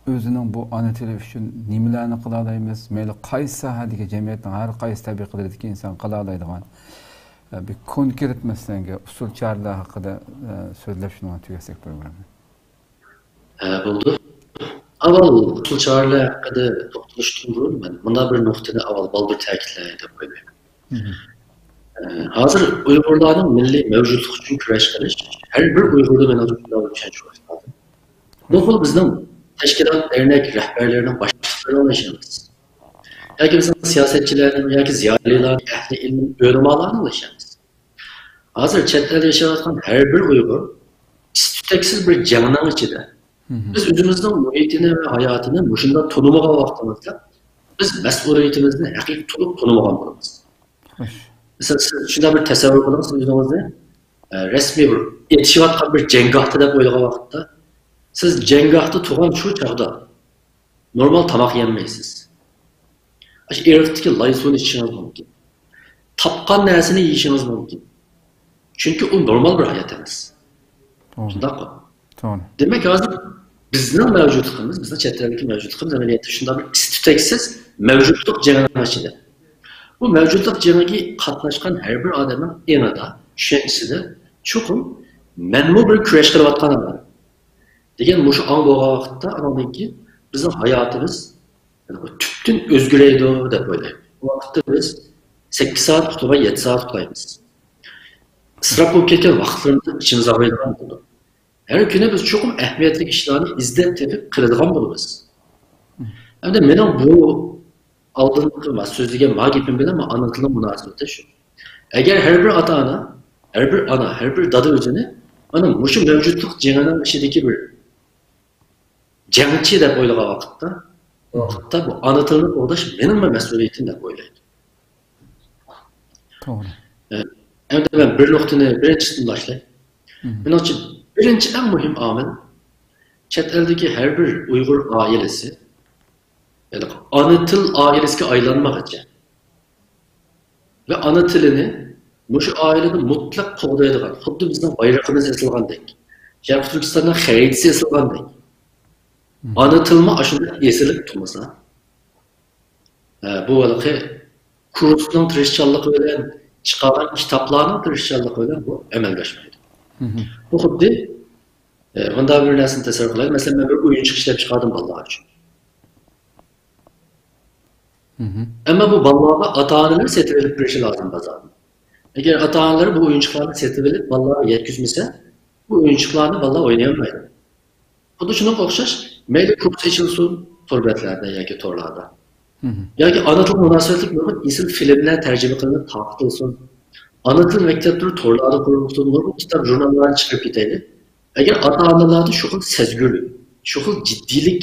ئۆزىنىڭ بۇ ئانا تىلى ئۈچۈن نېمىلەرنى قىلالايمىز؟ مەيلى قايسى ساھەدىكى، جەمئىيەتنىڭ ھەر قايسى تەبىقىلىرىدىكى ئىنسان قىلالايدىغان، ئە، بىر كونكرېت مەسىلەنگە ئۇسۇل چارىلەر ھەققىدە، ئە، سۆزلەپ شۇنىڭغا تۈگەتسەك بولىدۇ. ھە، بولىدۇ. ئاۋۋال ئۇسۇل چارىلەر ھەققىدە توختىلىشتىن بۇرۇن مەن مۇنداق بىر نۇقتىنى ئاۋۋال بالدۇر تەكىتلەي دەپ قوياي. ئە، ھازىر ئۇيغۇرلارنىڭ مىللىي مەۋجۇتلۇق ئۈچۈن كۈرەش قىلىش ھەر بىر ئۇيغۇردا مېنىڭچە شۇنداق بىر چۈشەنچە بار. بۇ خىل بىزنىڭ تەشكىلات، دەرنەك رەھبەرلىرىنىڭ، باشلىقلىرىنىڭ ئىشى ئەمەس. ياكى بىزنىڭ سىياسەتچىلەرنىڭ ياكى زىيالىيلارنىڭ، ئەھلى ئىلىم ئۆلىمالارنىڭ ئىشى ئەمەس. ھازىر چەت ئەلدە ياشاۋاتقان ھەر بىر ئۇيغۇر ئىس-تۈتەكسىز بىر جەڭنىڭ ئىچىدە. بىز ئۆزىمىزنىڭ مۇھىتىنى ۋە ھاياتىنى مۇشۇنداق تونۇمىغان ۋاقتىمىزدا، بىز مەسئۇلىيىتىمىزنى ھەقىقىي تونۇپ تونۇمىغان بولىمىز. خوش. مەسىلەن، سىز شۇنداق بىر تەسەۋۋۇر قىلىڭ، سىز ئۆزىڭىزنى، ئە، رەسمىي بىر ئېتىشىۋاتقان بىر جەڭگاھتا دەپ ئويلىغان ۋاقىتتا، سىز جەڭگاھتا تۇرغان شۇ چاغدا نورمال تاماق يېيەلمەيسىز. ئاشۇ ئېرىقتىكى لاي سۇنى ئىچىشىڭىز مۇمكىن. تاپقان نەرسىنى يېيىشىڭىز مۇمكىن. چۈنكى ئۇ نورمال بىر ھايات ئەمەس. توغرا. شۇنداققۇ؟ توغرا. دېمەك، ھازىر بىزنىڭ مەۋجۇتلۇقىمىز، بىزنىڭ چەت ئەلدىكى مەۋجۇتلۇقىمىز ئەمەلىيەتتە شۇنداق بىر ئىس-تۈتەكسىز مەۋجۇتلۇق جېڭىنىڭ ئىچىدە. بۇ مەۋجۇتلۇق جېڭىگە قاتناشقان ھەر بىر ئادەمنىڭ ئېڭىدا، چۈشەنچىسىدە چوقۇم مەنمۇ بىر كۈرەش قىلىۋاتقان ئادەم دېگەن مۇشۇ ئاڭ بولغان ۋاقىتتا، ئانىڭدىن كېيىن بىزنىڭ ھاياتىمىز تۈپتىن ئۆزگىرەيدۇ دەپ ئويلايمەن. بۇ ۋاقىتتا بىز سەككىز سائەت ئۇخلىماي، يەتتە سائەت ئۇخلايمىز. ئىسراپ بولۇپ كەتكەن ۋاقىتلىرىمىزنى ئىچىمىز ئاغرىيدىغان بولىدۇ. ھەر كۈنى بىز چوقۇم ئەھمىيەتلىك ئىشلارنى ئىزدەپ تېپىپ قىلىدىغان بولىمىز. ئەمدى مېنىڭ بۇ ئالدىنقى ما-، سۆزلىگەن ما گېپىم بىلەن ما ئانا تىلنىڭ مۇناسىۋىتى شۇ. ئەگەر ھەر بىر ئاتا-ئانا، ھەر بىر ئانا، ھەر بىر دادا ئۆزىنى مانا مۇشۇ مەۋجۇتلۇق جېڭىنىڭ ئىچىدىكى بىر جەڭچى دەپ ئويلىغان ۋاقىتتا، بۇ ۋاقىتتا بۇ ئانا تىلنى قوغداش مېنىڭمۇ مەسئۇلىيىتىم دەپ ئويلايدۇ. توغرا. ئە، ئەمدى مەن بىر نۇقتىنى بىرىنچىسىدىن باشلاي. مېنىڭچە، بىرىنچى ئەڭ مۇھىم ئامىل، چەت ئەلدىكى ھەر بىر ئۇيغۇر ئائىلىسى، يەنى ئانا تىل ئائىلىسىگە ئايلانمىغىچە ۋە ئانا تىلىنى مۇشۇ ئائىلىدە مۇتلەق قوغدايدىغان، خۇددى بىزنىڭ بايرىقىمىز ئېسىلغاندەك، شەرقىي تۈركىستاننىڭ خەرىتىسى ئېسىلغاندەك، ئانا تىلمۇ ئاشۇنداق ئېسىلىپ تۇرمىسا، ئە، بۇ ھېلىقى كۇرسنىڭ تىرىشچانلىقى بىلەن، چىقارغان كىتابلارنىڭ تىرىشچانلىقى بىلەن بۇ ئەمەلگە ئاشمايدۇ. بۇ خۇددى، ئە، مۇنداق بىر نەرسىنى تەسەۋۋۇر قىلايلى. مەسىلەن، مەن بىر ئويۇنچۇق ئىشلەپ چىقاردىم بالىلار ئۈچۈن. ئەمما بۇ بالىلارغا ئاتا-ئانىلىرى سېتىۋېلىپ بېرىشى لازىم بازاردىن. ئەگەر ئاتا-ئانىلىرى بۇ ئويۇنچۇقلارنى سېتىۋېلىپ بالىلارغا يەتكۈزمىسە، بۇ ئويۇنچۇقلارنى بالىلار ئوينىيالمايدۇ. خۇددى شۇنىڭغا ئوخشاش، مەيلى كۇرس ئېچىلسۇن تور بەتلەردە ياكى تورلاردا. ياكى ئانا تىلغا مۇناسىۋەتلىك نۇرغۇن ئېسىل فىلىملەر تەرجىمە قىلىنىپ تارقىتىلسۇن. ئانا تىل مەكتەپلىرى تورلاردا قۇرۇلسۇن، نۇرغۇن كىتاب، ژۇرناللارنى چىقىرىپ كېتەيلى. ئەگەر ئاتا-ئانىلاردا شۇ خىل سەزگۈرلۈك، شۇ خىل جىددىيلىك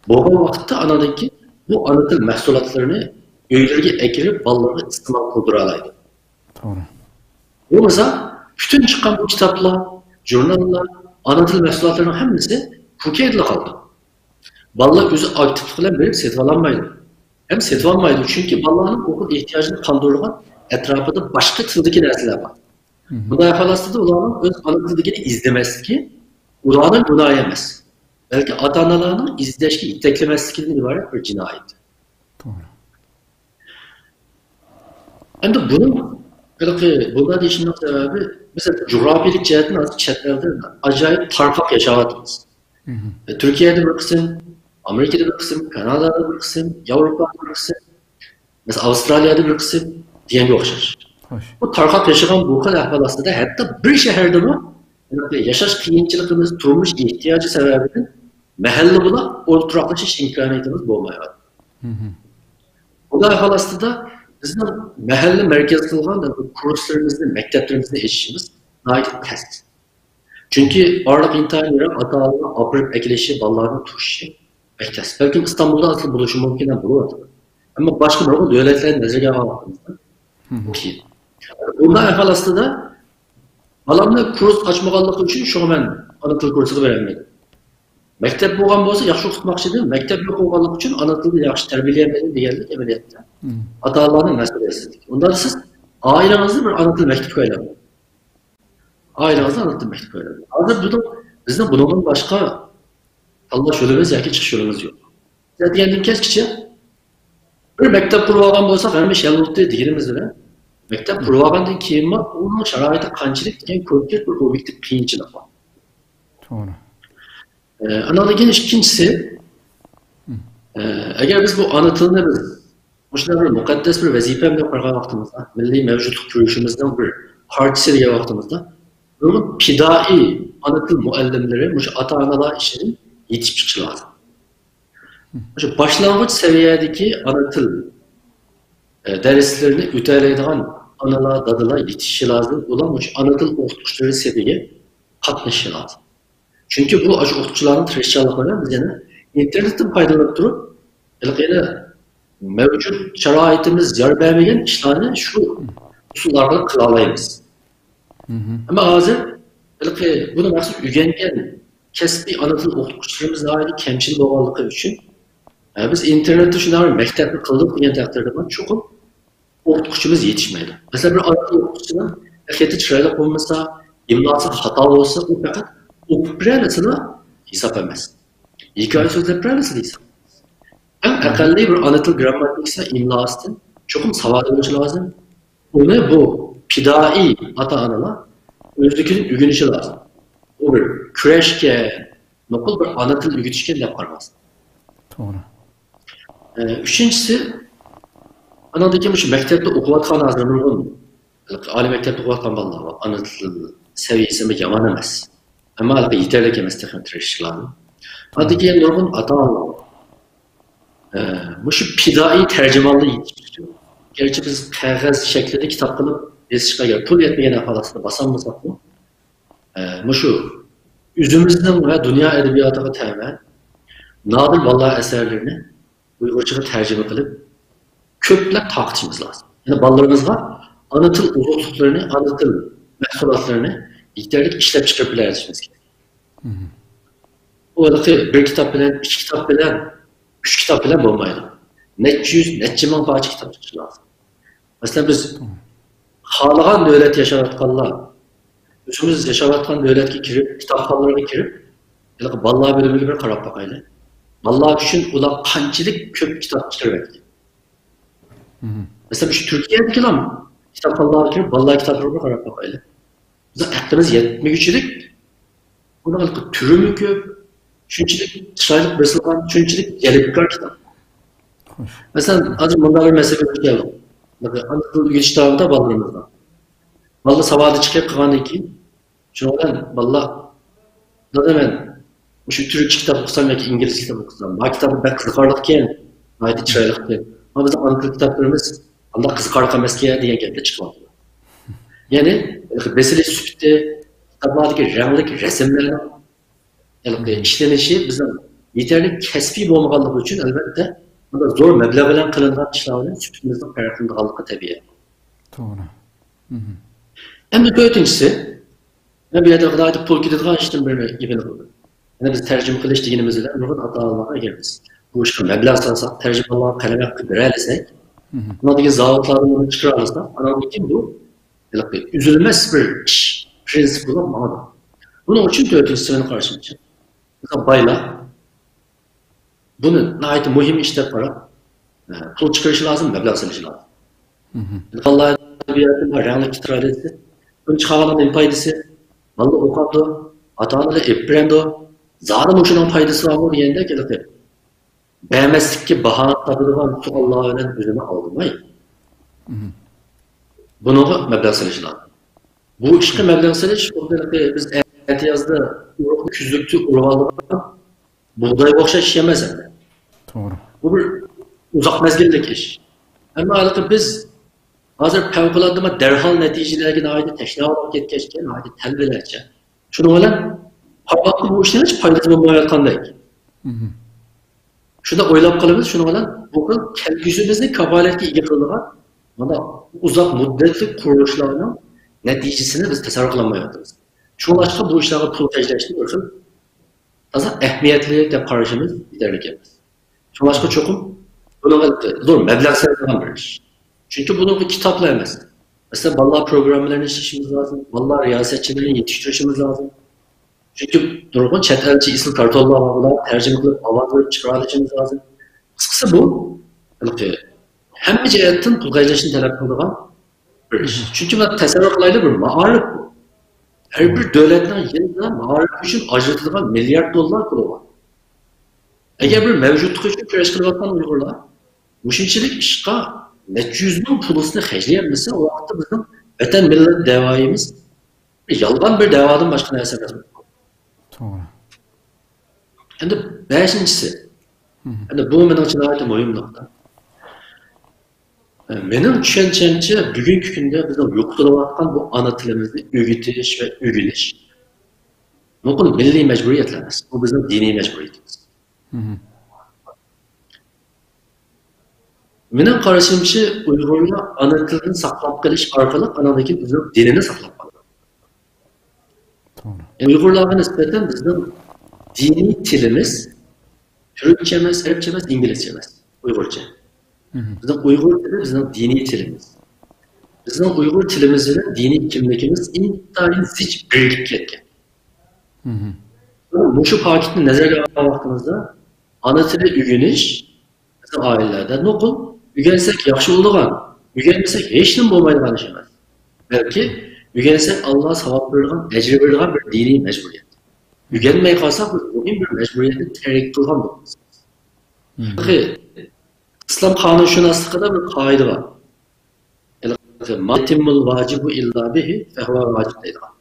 بولغان ۋاقىتتا، ئاناندىن كېيىن بۇ ئانا تىل مەھسۇلاتلىرىنى ئۆيلىرىگە ئەكىرىپ، بالىلارغا ئىستېمال قىلدۇرالايدۇ. توغرا. بولمىسا، پۈتۈن چىققان بۇ كىتابلار، ژۇرناللار، ئانا تىل مەھسۇلاتلىرىنىڭ ھەممىسى پوكەيدىلا قالىدۇ. بالىلار ئۆزى ئاكتىپلىق بىلەن بېرىپ سېتىۋالالمايدۇ. ھەم سېتىۋالمايدۇ، چۈنكى بالىلارنىڭ ئوقۇل ئېھتىياجىنى قاندۇرىدىغان ئەتراپىدا باشقا تىلدىكى نەرسىلەر بار. بۇنداق ئەھۋال ئاستىدا ئۇلارنىڭ ئۆز ئانا تىلىدىكىنى ئىزدىمەسلىكى ئۇلارنىڭ گۇناھى ئەمەس، بەلكى ئاتا-ئانىلارنىڭ ئىزدەشكە يېتەكلىمەسلىكىدىن ئىبارەت بىر جىنايەت. توغرا. ئەمدى بۇنىڭ ھېلىقى بۇنداق دېيىشىمنىڭ سەۋەبى، مەسىلەن، جۇغراپىيەلىك جەھەتتىن ھازىر چەت ئەلدە ئاجايىپ تارقاق ياشاۋاتىمىز. تۈركىيەدە بىر قىسىم، ئامېرىكىدا بىر قىسىم، كانادادا بىر قىسىم، ياۋروپادا بىر قىسىم، مەسىلەن، ئاۋسترالىيەدە بىر قىسىم دېگەنگە ئوخشاش. بۇ تارقاق ياشىغان بۇ خىل ئەھۋال ئاستىدا ھەتتا بىر شەھەردىمۇ ياشاش قىيىنچىلىقىمىز، تۇرمۇش ئېھتىياجى سەۋەبىدىن مەھەللە بولاپ ئولتۇراقلىشىش ئىمكانىيىتىمىز بولمايۋاتىدۇ. بۇنداق ئەھۋال ئاستىدا بىزنىڭ مەھەللە مەركەز قىلغان كۇرسلىرىمىزنى، مەكتەپلىرىمىزنى ئېچىشىمىز ناھايىتى تەس. چۈنكى ئارىلىق ئىنتايىن يىراق، ئاتا-ئانىلار ئاپىرىپ ئەكېلىشى، بالىلارنىڭ تۇرۇشى بەك تەس. بەلكىم ئىستانبۇلدا ئەسلى بولۇشى مۇمكىن ھەم بولۇۋاتىدۇ. ئەمما باشقا نۇرغۇن دۆلەتلەرنى نەزەرگە ئالغان ۋاقتىمىزدا بۇ قىيىن. بۇنداق ئەھۋال ئاستىدا بالامنى كۇرس ئاچمىغانلىقى ئۈچۈن شۇڭا مەن ئانا تىل كۇرسىغا بېرەلمىدىم. مەكتەپ بولغان بولسا ياخشى ئوقۇتماقچى ئىدىم، مەكتەپ يوق بولغانلىقى ئۈچۈن ئانا تىلدا ياخشى تەربىيەلىمىدىم دېگەنلىك ئەمەلىيەتتە ئاتا-ئانىلارنىڭ مەسئۇلىيەتسىزلىكى. ئۇنداق سىز ئائىلىڭىزنى بىر ئانا تىل مەكتىبىگە ئايلاندۇرۇڭ. ئائىلىڭىزنى ئانا تىل مەكتىبىگە ئايلاندۇرۇڭ. ھازىر بۇنىڭ، بىزنىڭ بۇنىڭدىن باشقا تاللاش يولىمىز ياكى چىقىش يولىمىز يوق. سىز دېگەندىن كەچكىچە بىر مەكتەپ قۇرۇۋالغان بولساق، ھەممە ئىش ھەل بولدى دېگىنىمىز بىلەن، مەكتەپ قۇرۇۋالغاندىن كېيىنمۇ ئۇنىڭ شارائىتى قانچىلىك دېگەن كونكرېت بىر ئوبيېكتىپ قىيىنچىلىق بار. توغرا. ئە، ئانىڭدىن كېيىن ئىككىنچىسى، ئە، ئەگەر بىز بۇ ئانا تىلنى بىز مۇشۇنداق بىر مۇقەددەس بىر ۋەزىپەم دەپ قارىغان ۋاقتىمىزدا، مىللىي مەۋجۇتلۇق كۈرىشىمىزنىڭ بىر پارچىسى دېگەن ۋاقتىمىزدا، نۇرغۇن پىدائىي ئانا تىل مۇئەللىملىرى مۇشۇ ئاتا-ئانىلار ئىچىدىن يېتىشىپ چىقىشى لازىم. مۇشۇ باشلانغۇچ سەۋىيەدىكى ئانا تىل، ئە، دەرسلىرىنى ئۆتەلەيدىغان ئانىلار، دادىلار يېتىشىشى لازىم. ئۇلار مۇشۇ ئانا تىل ئوقۇتقۇچىلىرى سېپىگە قاتنىشىشى لازىم. چۈنكى بۇ ئاشۇ ئوقۇتقۇچىلارنىڭ تىرىشچانلىقى بىلەن بىز يەنە ئىنتېرنېتتىن پايدىلىنىپ تۇرۇپ، ھېلىقى يەنە مەۋجۇت شارائىتىمىز يار بەرمىگەن ئىشلارنى شۇ ئۇسۇل ئارقىلىق قىلالايمىز. ئەمما ھازىر ھېلىقى بۇنى مەخسۇس ئۆگەنگەن كەسپىي ئانا تىل ئوقۇتقۇچىلىرىمىز ناھايىتى كەمچىل بولغانلىقى ئۈچۈن، ئە، بىز ئىنتېرنېتتە شۇنداق بىر مەكتەپنى قىلدۇق دېگەن تەقدىردىمۇ چوقۇم ئوقۇتقۇچىمىز يېتىشمەيدۇ. مەسىلەن، بىر ئانا تىل ئوقۇتقۇچىسىنىڭ خېتى چىرايلىق بولمىسا، ئىملاسى خاتا بولسا، ئۇ پەقەت ئوقۇپ بېرەلىسىلا ھېساب ئەمەس. ھېكايە سۆزلەپ بېرەلىسىلا ھېساب ئەمەس. ئەڭ ئەقەللىي بىر ئانا تىل گىرامماتىكىسى، ئىملاسىدىن چوقۇم ساۋاتلىق بولۇشى لازىم. ئۇنى بۇ پىدائىي ئاتا-ئانىلار ئۆزلۈكىدىن ئۆگىنىشى لازىم. بۇ بىر كۈرەشكە، نوقۇل بىر ئانا تىل ئۆگىتىشكە دەپ قارىماس. توغرا. ئە، ئۈچىنچىسى، ئانىڭدىن كېيىن مۇشۇ مەكتەپتە ئوقۇۋاتقان ھازىر نۇرغۇن ئالىي مەكتەپتە ئوقۇۋاتقان بالىلار بار. ئانا تىل سەۋىيەسى يامان ئەمەس. ئەمما يېتەرلىك ئەمەس، تېخىمۇ تىرىشىش لازىم. ئاندىن كېيىن نۇرغۇن ئاتا-ئانىلار بار. ئە، مۇشۇ پىدائىي تەرجىمانلار يېتىشمەيدۇ. گەرچە بىز قەغەز شەكلىدە كىتاب قىلىپ بېسىشقا ئەگەر پۇل يەتمىگەن ئەھۋال ئاستىدا باسالمىساقمۇ، ئە، مۇشۇ ئۆزىمىزنىڭ ۋە دۇنيا ئەدەبىياتىغا تەۋە نادىر بالىلار ئەسەرلىرىنى ئۇيغۇرچىغا تەرجىمە قىلىپ، كۆپلەپ تارقىتىشىمىز لازىم. يەنى بالىلىرىمىزغا ئانا تىل ئوزۇقلۇقلىرىنى، ئانا تىل مەھسۇلاتلىرىنى يېتەرلىك ئىشلەپ چىقىرىپ بىلەلىشىمىز كېرەك. مم. ئۇ ھېلىقى بىر كىتاب بىلەن، ئىككى كىتاب بىلەن، ئۈچ كىتاب بىلەن بولمايدۇ. نەچچە يۈز، نەچچە مىڭ پارچە كىتاب چىقىشى لازىم. مەسىلەن، بىز خالىغان دۆلەت ياشاۋاتقانلار، ئۆزىمىز ياشاۋاتقان دۆلەتكە كىرىپ، كىتابخانىلارغا كىرىپ، ھېلىقى بالىلار بۆلۈمىگە بىر قاراپ باقايلى. بالىلار ئۈچۈن ئۇلار قانچىلىك كۆپ كىتاب چىقىرىۋەتكەن. مم. مەسىلەن، شۇ تۈركىيەدىكىلەرمۇ كىتابخانىلارغا كىرىپ، بالىلار كىتابلىرىغا بىر قاراپ باقايلى. بىزنىڭ ئەقلىمىز يەتمىگۈچىلىك، بۇنىڭ ھېلىقى تۈرىمۇ كۆپ، شۇنچىلىك چىرايلىق بېسىلغان، شۇنچىلىك جەلپكار كىتاب. خوش. مەسىلەن، ھازىر مۇنداق بىر مەسىلىگە دۇچ كەلدۇق. ئانا تىل ئۆگىتىش داۋامىدا بالىلىرىمىزغا. بالىلار ساۋادى چىقىپ قالغاندىن كېيىن، شۇنىڭ بىلەن بالىلار، دادا، مەن مۇشۇ تۈركچە كىتاب ئوقۇسام ياكى ئىنگلىزچە كىتاب ئوقۇسام، ما كىتابى بەك قىزىقارلىقكەن، ناھايىتى چىرايلىقكەن. ئەمما بىزنىڭ ئانا تىل كىتابلىرىمىز ئانداق قىزىقارلىق ئەمەسكەن دېگەن گەپلەر چىقىۋاتىدۇ. يەنى، بېسىلىش سۈپىتى، كىتابلاردىكى رەڭلىك رەسىملەرنىڭ ھېلىقى ئىشلىنىشى بىزنىڭ يېتەرلىك كەسپىي بولمىغانلىقى ئۈچۈن، ئەلۋەتتە، بۇنداق زور مەبلەغ بىلەن قىلىنغان ئىشلار بىلەن سۈپىتىمىزنىڭ پەرقلىنىدىغانلىقى تەبىئىي. توغرا. مم. ئەمدى تۆتىنچىسى، مەن بۇ يەردە ناھايىتى پۇل كېتىدىغان ئىشتىن بىرنى گېپىنى قىلدىم. يەنى بىز تەرجىمە قىلىش دېگىنىمىز بىلەن نۇرغۇن ئاتا-ئانىلارغا، ئەگەر بىز بۇ ئىشقا مەبلەغ سالساق، تەرجىمىھاللارغا قەلەم ھەققى بېرەلىسەك، مم. ئۇنىڭدىن كېيىن زاۋۇتلاردىن بۇنى چىقىرالىساق، ئاناندىن كېيىن بۇ ھېلىقى ئۈزۈلمەس بىر ئىش پىرىنسىپ بولۇپ ماڭىدۇ. بۇنىڭ ئۈچۈن تۆتىنچىسى مېنىڭ قارىشىمچە، مىسال، بايلار بۇنى ناھايىتى مۇھىم ئىش دەپ قاراپ، ئە، پۇل چىقىرىشى لازىم، مەبلەغ سېلىشى لازىم. مم. بالىلار ئەدەبىياتى بار، رەڭلىك تىترادىسى، بۇنى چىقارغاننىڭ نېمە پايدىسى؟ بالىلار ئوقۇپتۇ، ئاتا-ئانىلار ئېلىپ بېرەمدۇ؟ زادى مۇشۇنىڭ پايدىسى بارمۇ دېگەندەك، ھېلىقى بەرمەسلىككە باھانە تاپىدىغان سوئاللار بىلەن ئۆزىنى ئالدىماي، مم. بۇنىڭغا مەبلەغ سېلىشى لازىم. بۇ ئىشقا مەبلەغ سېلىش، خۇددى بىز ئەتىيازدا ئۇرۇقنى كۈزلۈكتە ئۇرۇۋالىدىغان بۇغدايغا ئوخشاش ئىش ئەمەس ئەمدى. توغرا. بۇ بىر ئۇزاق مەزگىللىك ئىش. ئەمما ھېلىقى بىز ھازىر پەۋقۇلئاددە دەرھال نەتىجىلەرگە ناھايىتى تەشنا بولۇپ كەتكەچكە، ناھايىتى تەلۋىلەرچە. شۇنىڭ بىلەن قارىماققا بۇ ئىشنىڭ ھېچ پايدىسى بولمايۋاتقاندەك. مم. شۇنداق ئويلاپ قالىمىز، شۇنىڭ بىلەن بۇ خىل كەلگۈسىمىزنى كاپالەتكە ئىگە قىلىدىغان مانا ئۇزاق مۇددەتلىك قۇرۇلۇشلارنىڭ نەتىجىسىنى بىز تەسەۋۋۇر قىلالمايۋاتىمىز. شۇڭلاشقا بۇ ئىشلارغا پۇل خەجلەشنى بىر خىل تازا ئەھمىيەتلىك دەپ قارىشىمىز يېتەرلىك ئەمەس. شۇڭلاشقا چوقۇم بۇنىڭغا زور مەبلەغ سېلىنىدىغان بىر ئىش. چۈنكى بۇنىڭغا كىتابلا ئەمەس. مەسىلەن، بالىلار پروگراممىلىرىنى ئىشلىشىمىز لازىم، بالىلار رىياسەتچىلىرىنى يېتىشتۈرۈشىمىز لازىم. چۈنكى نۇرغۇن چەت ئەلچە ئېسىل كارتونلار بار، بۇلارنى تەرجىمە قىلىپ، ئاۋاز بېرىپ چىقىرالىشىمىز لازىم. قىسقىسى، بۇ ھېلىقى ھەممە جەھەتتىن پۇل خەجلەشنى تەلەپ قىلىدىغان بىر ئىش. مم. چۈنكى مانا تەسەۋۋۇر قىلايلى، بىر مائارىپ بۇ. ھەر بىر دۆلەتنىڭ يىلدا مائارىپ ئۈچۈن ئاجرىتىدىغان مىليارد دوللار پۇلى بار. ئەگەر بىر مەۋجۇتلۇق ئۈچۈن كۈرەش قىلىۋاتقان ئۇيغۇرلار مۇشۇنچىلىك ئىشقا نەچچە يۈز مىڭ پۇلىسىنى خەجلىيەلمىسە، ئۇ ۋاقىتتا بىزنىڭ ۋەتەن مىللەت دەۋايىمىز بىر يالغان بىر دەۋادىن باشقا نەرسە ئەمەس. توغرا. ئەمدى بەشىنچىسى. مم. ئەمدى بۇ مېنىڭچە ناھايىتى مۇھىم نۇقتا. مېنىڭ چۈشەنچەمچە، بۈگۈنكى كۈندە بىزنىڭ يوقىتىلىۋاتقان بۇ ئانا تىلىمىزنى ئۆگىتىش ۋە ئۆگىنىش نوقۇل مىللىي مەجبۇرىيەتلەر ئەمەس. بۇ بىزنىڭ دىنىي مەجبۇرىيىتىمىز. مم. مېنىڭ قارىشىمچە، ئۇيغۇرلار ئانا تىلىنى ساقلاپ قېلىش ئارقىلىق ئانىڭدىن كېيىن ئۆزىنىڭ دىنىنى ساقلاپ قالىدۇ. توغرا. ئۇيغۇرلارغا نىسبەتەن بىزنىڭ دىنىي تىلىمىز تۈركچە ئەمەس، ئەرەبچە ئەمەس، ئىنگلىزچە ئەمەس، ئۇيغۇرچە. مم. بىزنىڭ ئۇيغۇر تىلى بىزنىڭ دىنىي تىلىمىز. بىزنىڭ ئۇيغۇر تىلىمىز بىلەن دىنىي كىملىكىمىز ئىنتايىن زىچ بىرىكىپ كەتكەن. مم. مۇشۇ پاكىتنى نەزەرگە ئالغان ۋاقتىمىزدا ئانا تىلى ئۆگىنىش ئائىلىلەردە نوقۇل، ئۆگەنسەك ياخشى بولىدىغان، ئۆگەنمىسەك ھېچنېمە بولمايدىغان ئىش ئەمەس. بەلكى ئۆگەنسەك ئاللا ساۋاب بېرىدىغان، ئەجىر بېرىدىغان بىر دىنىي مەجبۇرىيەت. ئۆگەنمەي قالساق، بىز مۇھىم بىر مەجبۇرىيەتنى تەرك قىلغان بولىمىز. تېخى ئىسلام قانۇنشۇناسلىقىدا بىر قائىدە بار. ما يتم الواجب إلا به فهو واجب دەيدىغان.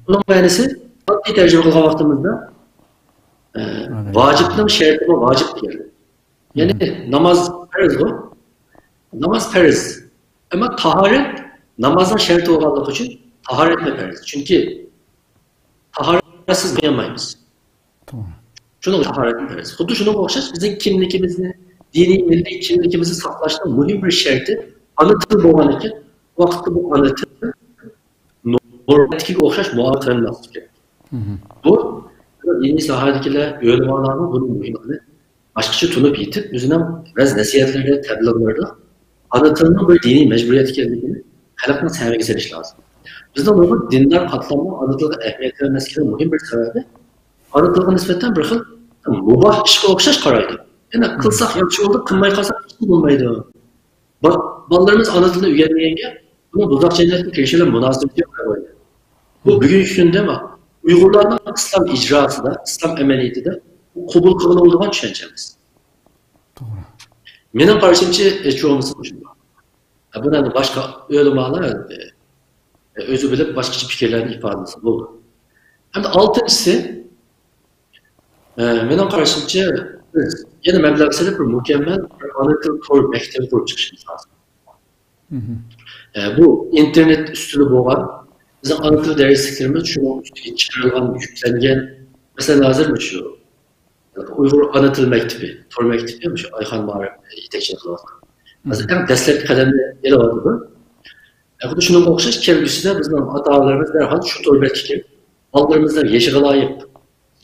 بۇنىڭ مەنىسى، ئاددىي تەرجىمە قىلغان ۋاقتىمىزدا، ئە، ۋاجىپنىڭ شەرتىمۇ ۋاجىپ دېگەن. يەنى ناماز پەرزغۇ. ناماز پەرز. ئەمما تاھارەت نامازنىڭ شەرتى بولغانلىقى ئۈچۈن تاھارەتمۇ پەرز. چۈنكى تاھارەتسىز قىلالمايمىز. توغرا. شۇنىڭ تاھارەتمۇ پەرز. خۇددى شۇنىڭغا ئوخشاش بىزنىڭ كىملىكىمىزنى، دىنىي مىللىي كىملىكىمىزنى ساقلاشنىڭ مۇھىم بىر شەرتى ئانا تىل بولغان ئىكەن. ۋاقىتتا بۇ ئانا تىل نورماتىپكە ئوخشاش مۇئامىلە قىلىنماسلىقى كېرەك. بۇ دىنىي ساھەدىكىلەر، ئۆلىمالارنىڭ بۇنىڭ مۇھىملىقىنى باشقىچە تونۇپ يېتىپ، ئۆزىنىڭ ۋەز نەسىھەتلىرىدە، تەبلىغلىرىدا ئانا تىلنىڭ بىر دىنىي مەجبۇرىيەت ئىكەنلىكىنى خەلقنىڭ سەمىگە سېلىش لازىم. بىزنىڭ نۇرغۇن دىندار قاتلاممۇ ئانا تىلغا ئەھمىيەت بەرمەسلىكىنىڭ مۇھىم بىر سەۋەبى، ئانا تىلغا نىسبەتەن بىر خىل مۇباھ ئىشقا ئوخشاش قارايدۇ. يەنى قىلساق ياخشى بولدى، قىلماي قالساق ھېچنېمە بولمايدۇ. با-، بالىلىرىمىز ئانا تىلىنى ئۆگەنمىگەنگە بۇنىڭ دوزاخ جەننەتكە كىرىشى بىلەن مۇناسىۋىتى يوق دەپ ئويلايمەن. بۇ بۈگۈنكى كۈندە ئۇيغۇرلارنىڭ ئىسلام ئىجراسىدا، ئىسلام ئەمەلىيىتىدە بۇ قوبۇل قىلغىلى بولىدىغان چۈشەنچە ئەمەس. توغرا. مېنىڭ قارىشىمچە، ھېچ بولمىسا مۇشۇنداق. بۇنى ئەمدى باشقا ئۆلىمالار ئۆزى بىلىپ باشقىچە پىكىرلەرنى ئىپادىلىسە بولىدۇ. ئەمدى ئالتىنچىسى، ئە، مېنىڭ قارىشىمچە، بىز يەنە مەبلەغ سېلىپ بىر مۇكەممەل بىر ئانا تىل تور مەكتىپى قۇرۇپ چىقىشىمىز لازىم. ئە، بۇ ئىنتېرنېت ئۈستىدە بولغان بىزنىڭ ئانا تىل دەرسلىكلىرىمىز شۇنىڭ ئۈستىگە چىقىرىلغان، يۈكلەنگەن. مەسىلەن، ھازىر مۇشۇ ئۇيغۇر ئانا تىل مەكتىپى، تور مەكتىپى، مۇشۇ ئايخان مائارىپ يېتەكچىلىك قىلىۋاتقان. ھازىر ئەڭ دەسلەپكى قەدەمنى ئېلىۋاتىدۇ. خۇددى شۇنىڭغا ئوخشاش كەلگۈسىدە بىزنىڭ ئاتا-ئانىلىرىمىز دەرھال شۇ تور بەتكە كىرىپ، بالىلىرىمىزنىڭ يېشىغا لايىق،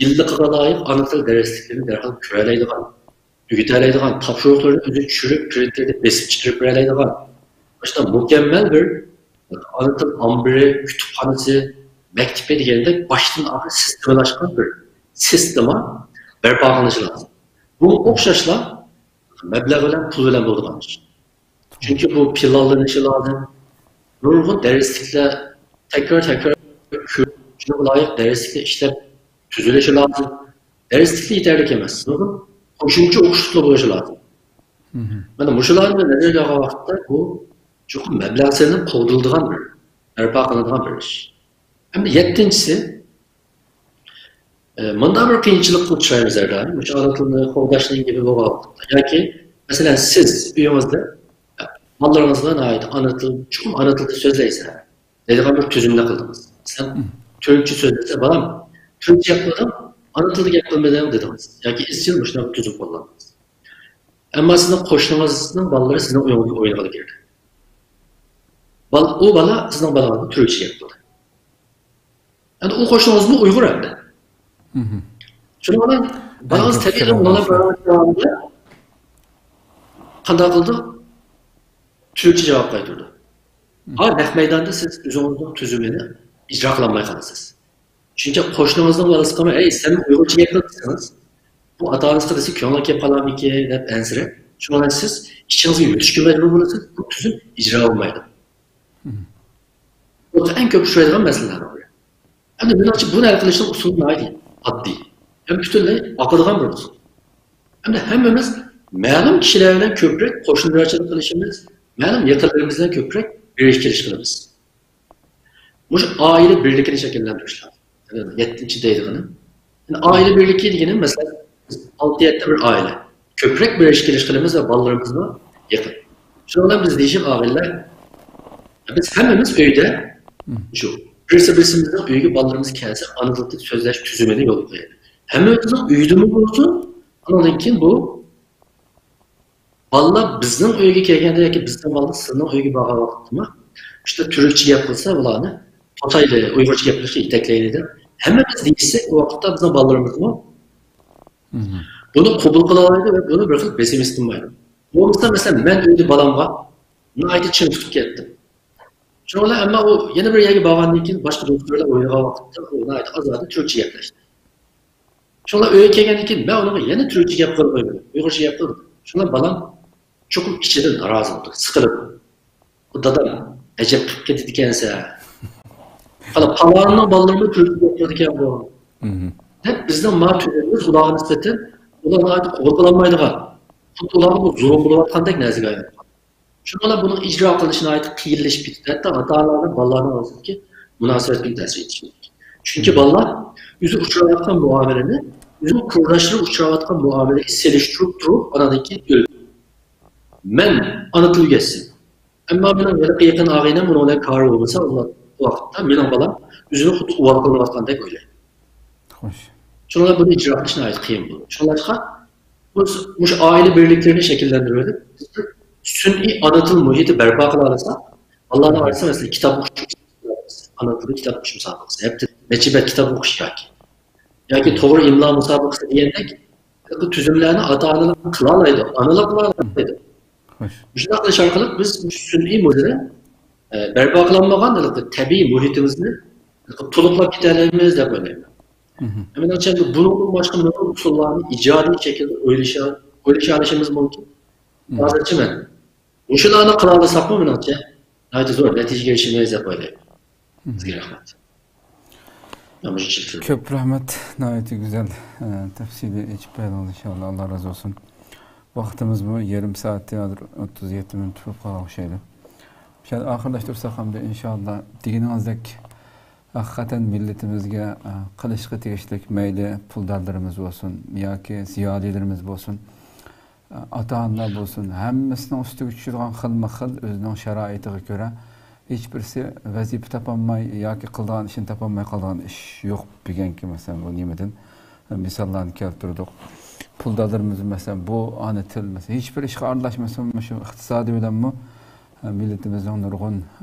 يىللىقىغا لايىق ئانا تىل دەرسلىكلىرىنى دەرھال كۆرەلەيدىغان، ئۆگىتەلەيدىغان، تاپشۇرۇقلىرىنى ئۆزى چۈشۈرۈپ، پرىنتېردا بېسىپ چىقىرىپ بېرەلەيدىغان، مۇشۇنداق مۇكەممەل بىر ئانا تىل ئامبىرى، كۇتۇپخانىسى، مەكتىپى دېگەندەك باشتىن ئاخىر سىستېمىلاشقان بىر سىستېما بەرپا قىلىنىشى لازىم. بۇ ئوخشاشلا مەبلەغ بىلەن، پۇل بىلەن بولىدىغان ئىش. چۈنكى بۇ پىلانلىنىشى لازىم. نۇرغۇن دەرسلىكلەر تەكرار، تەكرار كۆرۈپ، شۇنىڭغا لايىق دەرسلىكلەر ئىشلەپ تۈزۈلۈشى لازىم. دەرسلىكلەر يېتەرلىك ئەمەس. نۇرغۇن قوشۇمچە ئوقۇشلۇقلار بولۇشى لازىم. مانا مۇشۇلارنى نەزەرگە ئالغان ۋاقىتتا بۇ چوقۇم مەبلەغ سېلىنىپ قوغدىلىدىغان بىر، بەرپا قىلىنىدىغان بىر ئىش. ئەمدى يەتتىنچىسى، ئە، مۇنداق بىر قىيىنچىلىققا ئۇچرايمىز ھەر دائىم. مۇشۇ ئانا تىلنى قوغداشنىڭ گېپى بولغان ۋاقىتتا ياكى، مەسىلەن، سىز ئۆيىڭىزدە، ئە، بالىلىرىڭىزغا ناھايىتى ئانا تىل، چوقۇم ئانا تىلدا سۆزلەيسەن دەيدىغان بىر تۈزۈمنى قىلدىڭىز. مەسىلەن، تۈركچە سۆزلىسە، بالام، تۈركچە گەپ قىلدىڭ، ئانا تىلدا گەپ قىلمىدىڭ دېدىڭىز. ياكى ئىزچىل مۇشۇنداق بىر تۈزۈم قوللاندىڭىز. ئەمما سىزنىڭ قوشنىڭىزنىڭ بالىلىرى سىزنىڭ ئۆيىڭىزگە ئوينىغىلى كىردى. بال-، ئۇ بالا سىزنىڭ بالىڭىزغا تۈركچە گەپ قىلدى. ئەمدى ئۇ قوشنىڭىزمۇ ئۇيغۇر ئەمدى. شۇنىڭ بىلەن بالىڭىز تەبىئىي بىر مۇناسىۋەتتە قانداق قىلىدۇ؟ تۈركچە جاۋاب قايتۇرىدۇ. ھا، نەق مەيداندا سىز ئۆزىڭىزنىڭ تۈزۈمىنى ئىجرا قىلالماي قالىسىز. چۈنكى قوشنىڭىزنىڭ بالىسىغا، «ئەي، سەن ئۇيغۇرچە گەپ قىلىسىز، بۇ ئاتا-ئانىسىغا دېسە كۆڭلى كېلىپ قالارمىكىن؟» دەپ ئەنسىرەپ، شۇنىڭ بىلەن سىز ئىچىڭىزگە يۇتۇشقا مەجبۇر بولىسىز، بۇ تۈزۈم ئىجرا بولمايدۇ. بۇ ئەڭ كۆپ ئۇچرايدىغان مەسىلىلەرنىڭ بىرى. ئەمدى مېنىڭچە بۇنى ھەل قىلىشنىڭ ئۇسۇلى ناھايىتى ئاددىي ھەم پۈتۈنلەي ئاقىدىغان بىر ئۇسۇل. ئەمدى ھەممىمىز مەلۇم كىشىلەر بىلەن كۆپرەك قوشنا زىيارەتچىلىك قىلىشىمىز، مەلۇم يېقىنلىرىمىز بىلەن كۆپرەك بېرىش كېلىش قىلىمىز. مۇشۇ ئائىلە بىرلىكىنى شەكىللەندۈرۈش لازىم. يەتتىنچى دەيدىغىنىم. يەنى ئائىلە بىرلىكى دېگىنىم، مەسىلەن، بىز ئالتە يەتتە بىر ئائىلە. كۆپرەك بېرىش كېلىش قىلىمىز ۋە بالىلىرىمىزمۇ يېقىن. شۇنىڭ بىلەن بىز دېيىشىپ ئائىلىلەر، بىز ھەممىمىز ئۆيدە شۇ بىرسى بىرسىمىزنىڭ ئۆيىگە بالىلىرىمىز كەلسە، ئانا تىلدا سۆزلەش تۈزۈمىنى يولغا قويايلى. ھەممىمىزنىڭ ئۆيىدىمۇ بولسۇن، ئاندىن كېيىن بۇ بالىلار بىزنىڭ ئۆيگە كەلگەندە ياكى بىزنىڭ بالىلار سىزنىڭ ئۆيگە بارغان ۋاقىتتىمۇ، ئىشتە تۈركچە گەپ قىلسا، بۇلارنى توسايلى، ئۇيغۇرچە گەپلىشىشنى يېتەكلەيلى دەپ، ھەممىمىز دېيىشسەك، ئۇ ۋاقىتتا بىزنىڭ بالىلىرىمىزمۇ بۇنى قوبۇل قىلالايدۇ ۋە بۇنى بىر خىل بېسىمىستىنمايدۇ. بولمىسا، مەسىلەن، مەن ئۆيدە بالامغا ناھايىتى چىڭ تۇتۇپ كەتتىم. شۇنىڭ بىلەن، ئەمما ئۇ يەنە بىر يەرگە بارغاندىن كېيىن، باشقا دوستلار بىلەن ئوينىغان ۋاقىتتا ئۇ ناھايىتى ئازادە تۈركچە گەپلەشتى. شۇڭا ئۆيگە كەلگەندىن كېيىن مەن ئۇنىڭغا يەنە تۈركچە گەپ قىلىپ قويمىدىم. ئۇيغۇرچە گەپ قىلدىم. شۇڭا بالام چوقۇم ئىچىدىن نارازى بولىدۇ، سىقىلىدۇ. بۇ دادام ئەجەب قىلىپ كېتىدىكەنسە. قالا پالاننىڭ بالىلىرىمۇ كۈلكىگە ئولتۇرىدىكەن بۇ. دەپ بىزنىڭ ما تۈزۈمىمىز ئۇلارغا نىسبەتەن ئۇلار ناھايىتى قوبۇل قىلالمايدىغان، خۇددى ئۇلارغا بۇ زۇلۇم بولۇۋاتقاندەك نەرسىگە ئايلىنىپ قالدى. شۇنىڭ بىلەن بۇنىڭ ئىجرا قىلىنىشى ناھايىتى قىيىنلىشىپ كېتىدۇ. ھەتتا ئاتا-ئانىلار بالىلارنىڭ ئارىسىدىكى مۇناسىۋەتكىمۇ تەسىر يېتىشى مۇمكىن. چۈنكى بالىلار ئۆزى ئۇچراۋاتقان مۇئامىلىنى ئۆزىنىڭ قۇرداشلىرى ئۇچراۋاتقان مۇئامىلىگە سېلىشتۇرۇپ تۇرۇپ، ئاناندىن كېيىن ئۆلىدۇ. مەن ئانا تىل ئۆگەتسەم، ئەمما مېنىڭ ھېلىقى يېقىن ئاغىنەم ئۇنىڭ بىلەن كارى بولمىسا، ئۇ ۋاقىتتا مېنىڭ بالام ئۆزىنى خۇددى ئۇۋال قىلىنىۋاتقاندەك ئويلايدۇ. خوش. شۇڭا بۇنى ئىجرا قىلىش ناھايىتى قىيىن بولىدۇ. شۇڭلاشقا بۇ، مۇشۇ ئائىلە بىرلىكلىرىنى شەكىللەندۈرۈۋېلىپ، بىز بىر سۈنئىي ئانا تىل مۇھىتى بەرپا قىلالىساق، بالىلارنىڭ ئارىسىدا، مەسىلەن، كىتاب ئوقۇش، ئانا تىلدا كىتاب ئوقۇش مۇسابىقىسى، ھەپتىدە نەچچە بەت كىتاب ئوقۇش ياكى، ياكى توغرا ئىملا مۇسابىقىسى دېگەندەك، بۇ تۈزۈملەرنى ئاتا-ئانىلار قىلالايدۇ، ئانىلار قىلالايدۇ. خوش. مۇشۇنداق قىلىش ئارقىلىق بىز مۇشۇ سۈنئىي مۇھىتنى، ئە، بەرپا قىلالمىغان ھېلىقى تەبىئىي مۇھىتىمىزنى تولۇقلاپ كېتەلەيمىز دەپ ئويلايمەن. مېنىڭچە، بۇنىڭدىن باشقا نۇرغۇن ئۇسۇللارنى ئىجادىي شەكىلدە ئويلىشا-، ئويلىشالىشىمىز مۇمكىن. ھازىرچە مەن مۇشۇلارنى قىلالىساقمۇ، مېنىڭچە، ناھايىتى زور نەتىجىگە ئېرىشىمىز دەپ ئويلايمەن. سىزگە رەھمەت. يامىشىچىلتىل. كۆپ رەھمەت. ناھايىتى گۈزەل، ئە، تەپسىلىي ئېچىپ بەردىڭىز، ئىنشاللا. ئاللا رازى بولسۇن. ۋاقتىمىزمۇ يېرىم سائەتتىن ھازىر ئوتتۇز يەتتە مىنۇت بولۇپ قالغان ئوخشايدۇ. شۇ ئاخىرلاشتۇرساق ئەمدى، ئىنشاللا، دېگىنىڭىزدەك، ھەقىقەتەن مىللىتىمىزگە، ئە، قىلىشقا تېگىشلىك مەيلى پۇلدارلىرىمىز بولسۇن ياكى زىيالىيلىرىمىز بولسۇن، ئاتا-ئانىلار بولسۇن، ھەممىسىنىڭ ئۈستىگە چۈشىدىغان خىلمۇ خىل ئۆزىنىڭ شارائىتىغا كۆرە ھېچبىرسى ۋەزىپە تاپالماي ياكى قىلىدىغان ئىشىنى تاپالماي قالىدىغان ئىش يوق. بۈگۈنكى، مەسىلەن، بۇ نېمىدىن مىساللارنى كەلتۈردۇق. پۇلدارلىرىمىز، مەسىلەن، بۇ ئانا تىل، مەسىلەن، ھېچبىر ئىشقا ئارىلاشمىسىمۇ، مۇشۇ ئىقتىسادى بىلەنمۇ مىللىتىمىزنىڭ نۇرغۇن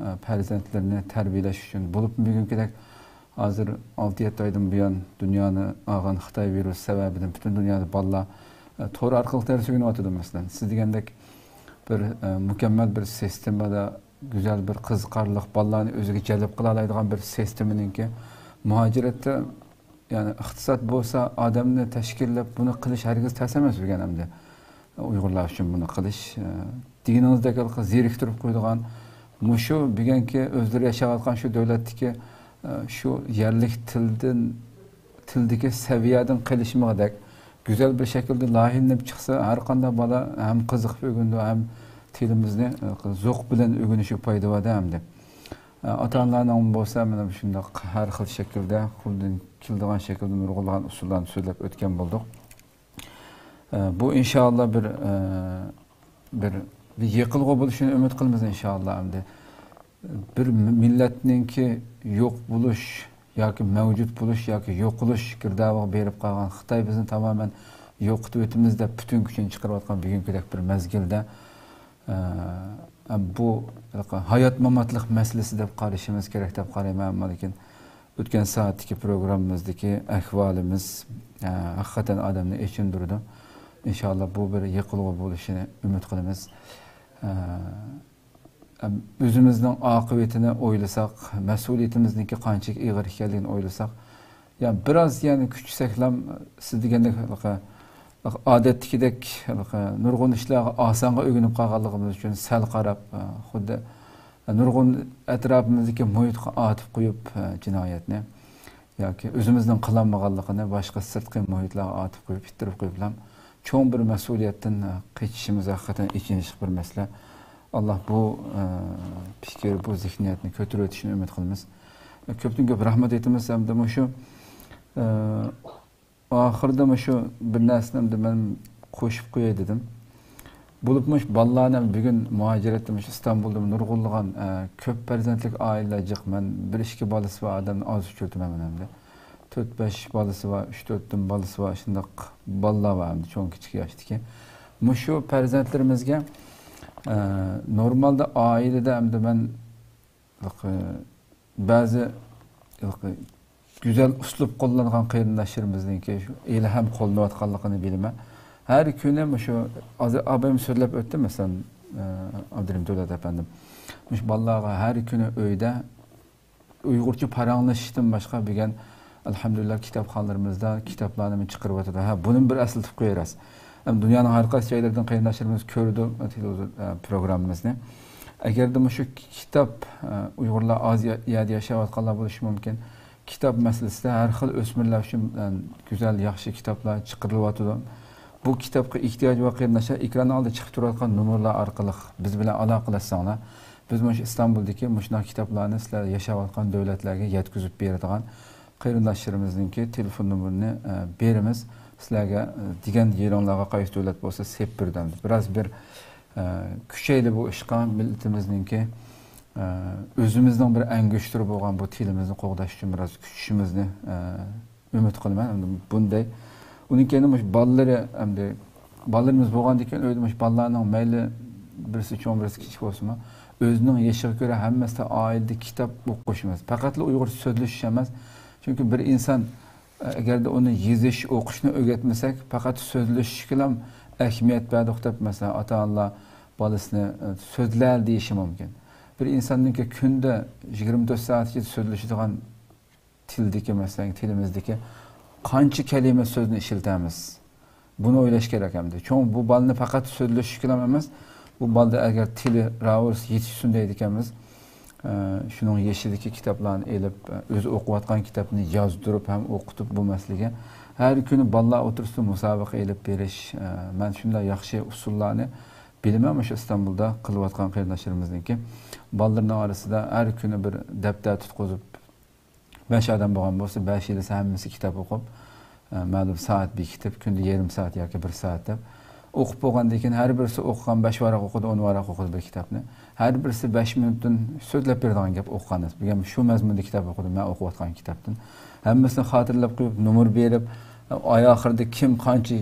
پەرزەنتلىرىنى تەربىيەلەش ئۈچۈن، بولۇپمۇ بۈگۈنكىدەك ھازىر ئالتە يەتتە ئايدىن بۇيان دۇنيانى ئالغان خىتاي ۋىرۇسى سەۋەبىدىن پۈتۈن دۇنيادا بالىلار، ئە، تور ئارقىلىق دەرس ئۆگىنىۋاتىدۇ، مەسىلەن. سىز دېگەندەك بىر، ئە، مۇكەممەل بىر سىستېمىدا گۈزەل بىر قىزىقارلىق بالىلارنى ئۆزىگە جەلپ قىلالايدىغان بىر سىستېمىنىڭكى مۇھاجىرەتتە، يەنى ئىقتىساد بولسا ئادەمنى تەشكىللەپ بۇنى قىلىش ھەرگىز تەس ئەمەس بۈگۈن ئەمدى. ئۇيغۇرلار ئۈچۈن بۇنى قىلىش، ئە، دېگىنىڭىزدەك ھېلىقى زېرىكتۈرۈپ قويىدىغان، مۇشۇ بۈگۈنكى ئۆزلىرى ياشاۋاتقان شۇ دۆلەتتىكى، ئە، شۇ يەرلىك تىلدىن، تىلدىكى سەۋىيەدىن قېلىشمىغۇدەك گۈزەل بىر شەكىلدە لايىھىلىنىپ چىقسا، ھەر قانداق بالا ھەم قىزىقىپ ئۆگىنىدۇ، ھەم تىلىمىزنى، ئە، زوق بىلەن ئۆگىنىشىگە پايدا بار-دە ئەمدى. ئە، ئاتا-ئانىلارنىڭ بولسا مانا شۇنداق ھەر خىل شەكىلدە قولدىن كېلىدىغان شەكىلدە نۇرغۇنلىغان ئۇسۇللارنى سۆزلەپ ئۆتكەن بولدۇق. ئە، بۇ ئىنشائاللا بىر، ئە، بىر، بىر يېقىلغۇ بولۇشىنى ئۈمىد قىلىمىز ئىنشائاللا ئەمدى. بىر مىللەتنىڭكى يوق بولۇش ياكى مەۋجۇت بولۇش ياكى يوقىلىش گىردابىغا بېرىپ قالغان، خىتاي بىزنى تامامەن يوقىتىۋېتىمىز دەپ پۈتۈن كۈچىنى چىقىرىۋاتقان بۈگۈنكىدەك بىر مەزگىلدە، ئە، بۇ ھايات-ماماتلىق مەسىلىسى دەپ قارىشىمىز كېرەك دەپ قارايمەن. ئەمما لېكىن ئۆتكەن سائەتتىكى پروگراممىمىزدىكى ئەھۋالىمىز، ئە، ھەقىقەتەن ئادەمنى ئېچىندۇرىدۇ. ئىنشائاللا بۇ بىر يېقىلغۇ بولۇشىنى ئۈمىد قىلىمىز. ئە، ئۆزىمىزنىڭ ئاقىۋىتىنى ئويلىساق، مەسئۇلىيىتىمىزنىڭكى قانچىلىك ئېغىر ئىكەنلىكىنى ئويلىساق، يا بىراز يەنە كۈچىسەكلەم، سىز دېگەندەك، ھېلىقى، ئادەتتىكىدەك، ھېلىقى، نۇرغۇن ئىشلارغا ئاسانغا ئۆگىنىپ قالغانلىقىمىز ئۈچۈن سەل قاراپ، خۇددى نۇرغۇن ئەتراپىمىزدىكى مۇھىتقا ئاتىپ قويۇپ، جىنايەتنى ياكى ئۆزىمىزنىڭ قىلالمىغانلىقىنى باشقا سىرتقى مۇھىتلارغا ئاتىپ قويۇپ، ئىتتىرىپ قويۇپلا، چوڭ بىر مەسئۇلىيەتتىن قېچىشىمىز ھەقىقەتەن ئېچىنىشلىق بىر مەسىلە. ئاللا بۇ، ئە، پىكىر، بۇ زېھنىيەتنى كۆتۈرۈۋېتىشىنى ئۈمىد قىلىمىز. كۆپتىن كۆپ رەھمەت ئېيتىمىز ھەمدە مۇشۇ، ئە، ئاخىرىدا مۇشۇ بىر نەرسىنى ئەمدى مەن قوشۇپ قوياي دېدىم. بولۇپمۇ مۇشۇ بالىلارنى بۈگۈن مۇھاجىرەتتە مۇشۇ ئىستانبۇلدا نۇرغۇنلىغان، ئە، كۆپ پەرزەنتلىك ئائىلىلەر جىق. مەن بىر ئىككى بالىسى بار ئادەمنى ئاز ئۇچرىتىمەن مەن ئەمدى. تۆت بەش بالىسى بار، ئۈچ تۆت بالىسى بار، شۇنداق بالىلار بار ئەمدى چوڭ كىچىك ياشتىكى. مۇشۇ پەرزەنتلىرىمىزگە، ئە، نورمالدا ئائىلىدە ئەمدى مەن بەزى گۈزەل ئۇسلۇب قوللانغان قېرىنداشلىرىمىزنىڭكى شۇ ئىلھام قوللىنىۋاتقانلىقىنى بىلىمەن. ھەر كۈنى مۇشۇ ھازىر ئابايمۇ سۆزلەپ ئۆتتى، مەسىلەن، ئە، ئابدۇرېھىم دۆلەت ئەپەندىم. مۇشۇ بالىلارغا ھەر كۈنى ئۆيدە ئۇيغۇرچە پاراڭلىشىشتىن باشقا بۈگۈن ئەلھەمدۇلىللا كىتابخانىلىرىمىزدا كىتابلارنىمۇ چىقىرىۋاتىدۇ. ھە، بۇنىمۇ بىر ئەسلىتىپ قويايلى. ھەم دۇنيانىڭ ھەر قايسى جايلىرىدىن قېرىنداشلىرىمىز كۆرىدۇ، ئە، تېلېۋىزور، ئە، پروگراممىمىزنى. ئەگەردە مۇشۇ كىتاب، ئە، ئۇيغۇرلار ئاز يا-، يەردە ياشاۋاتقانلار بولۇشى مۇمكىن. كىتاب مەسىلىسىدە ھەر خىل ئۆسمۈرلەر ئۈچۈن، ئە، گۈزەل، ياخشى كىتابلار چىقىرىلىۋاتىدۇ. بۇ كىتابقا ئېھتىياج بار قېرىنداشلار ئېكراننىڭ ئالدىدا چىقىپ تۇرۇۋاتقان نومۇرلار ئارقىلىق بىز بىلەن ئالاقىلەشسەڭلار، بىز مۇشۇ ئىستانبۇلدىكى مۇشۇنداق كىتابلارنى سىلەر ياشاۋاتقان دۆلەتلەرگە يەتكۈزۈپ بېرىدىغان قېرىنداشلىرىمىزنىڭكى تېلېفون نومۇرىنى، ئە، بېرىمىز. سىلەرگە، ئە، دېگەن يېرىڭلارغا قايسى دۆلەت بولسا سېلىپ بېرىدۇ. بىراز بىر، ئە، كۈچەيلى بۇ ئىشقا، مىللىتىمىزنىڭكى، ئە، ئۆزىمىزنىڭ بىر ئەڭگۈشتىرى بولغان بۇ تىلىمىزنى قوغداش ئۈچۈن بىراز كۈچىشىمىزنى، ئە، ئۈمىد قىلىمەن. ئەمدى بۇنداق. ئۇنىڭ كەينى مۇشۇ بالىلىرى، ئەمدى بالىلىرىمىز بولغاندىن كېيىن ئۆيدە مۇشۇ بالىلارنىڭ مەيلى بىرسى چوڭ، بىرسى كىچىك بولسىمۇ، ئۆزىنىڭ يېشىغا كۆرە ھەممىسىدە ئائىلىدە كىتاب ئوقۇشىمىز. پەقەتلا ئۇيغۇرچە سۆزلىشىش ئەمەس. چۈنكى بىر ئىنسان، ئە، ئەگەردە ئۇنى يېزىش، ئوقۇشنى ئۆگەتمىسەك، پەقەت سۆزلىشىشكىلا ئەھمىيەت بەردۇق دەپ، مەسىلەن، ئاتا-ئانىلار بالىسىنى، ئە، سۆزلە دېيىشى مۇمكىن. بىر ئىنساننىڭكى كۈندە يىگىرمە تۆت سائەت ئىچىدە سۆزلىشىدىغان تىلدىكى، مەسىلەن، تىلىمىزدىكى قانچە كەلىمە سۆزنى ئىشلىتەمىز؟ بۇنى ئويلاش كېرەك ئەمدى. چوڭ بۇ بالىنى پەقەت سۆزلىشىش بىلەن ئەمەس، بۇ بالىدا ئەگەر تىلى راۋۇرۇس يېتىشسۇن دەيدىكەنمىز، ئە، شۇنىڭ يېشىدىكى كىتابلارنى ئېلىپ، ئە، ئۆزى ئوقۇۋاتقان كىتابنى يازدۇرۇپ ھەم ئوقۇتۇپ، بۇ مەسىلىگە ھەر كۈنى بالىلار ئوتتۇرىسىدا مۇسابىقە ئېلىپ بېرىش، ئە، مەن شۇنداق ياخشى ئۇسۇللارنى بىلىمەن، مۇشۇ ئىستانبۇلدا قىلىۋاتقان قېرىنداشلىرىمىزنىڭكى بالىلىرىنىڭ ئارىسىدا ھەر كۈنى بىر دەپتەر تۇتقۇزۇپ، بەش ئادەم بولغان بولسا، بەشىلىسى ھەممىسى كىتاب ئوقۇپ، ئە، مەلۇم سائەت بېكىتىپ، كۈندە يېرىم سائەت ياكى بىر سائەت دەپ ئوقۇپ بولغاندىن كېيىن، ھەر بىرسى ئوقۇغان بەش ۋاراق ئوقۇدى، ئون ۋاراق ئوقۇدى بىر كىتابنى. ھەر بىرسى بەش مىنۇتتىن سۆزلەپ بېرىدىغان گەپ ئوقۇغان نەرسە. بۈگۈن شۇ مەزمۇندا كىتاب ئوقۇدى، مەن ئوقۇۋاتقان كىتابتىن. ھەممىسىنى خاتىرىلەپ قويۇپ، نومۇر بېرىپ، ئاي ئاخىرىدا كىم قانچە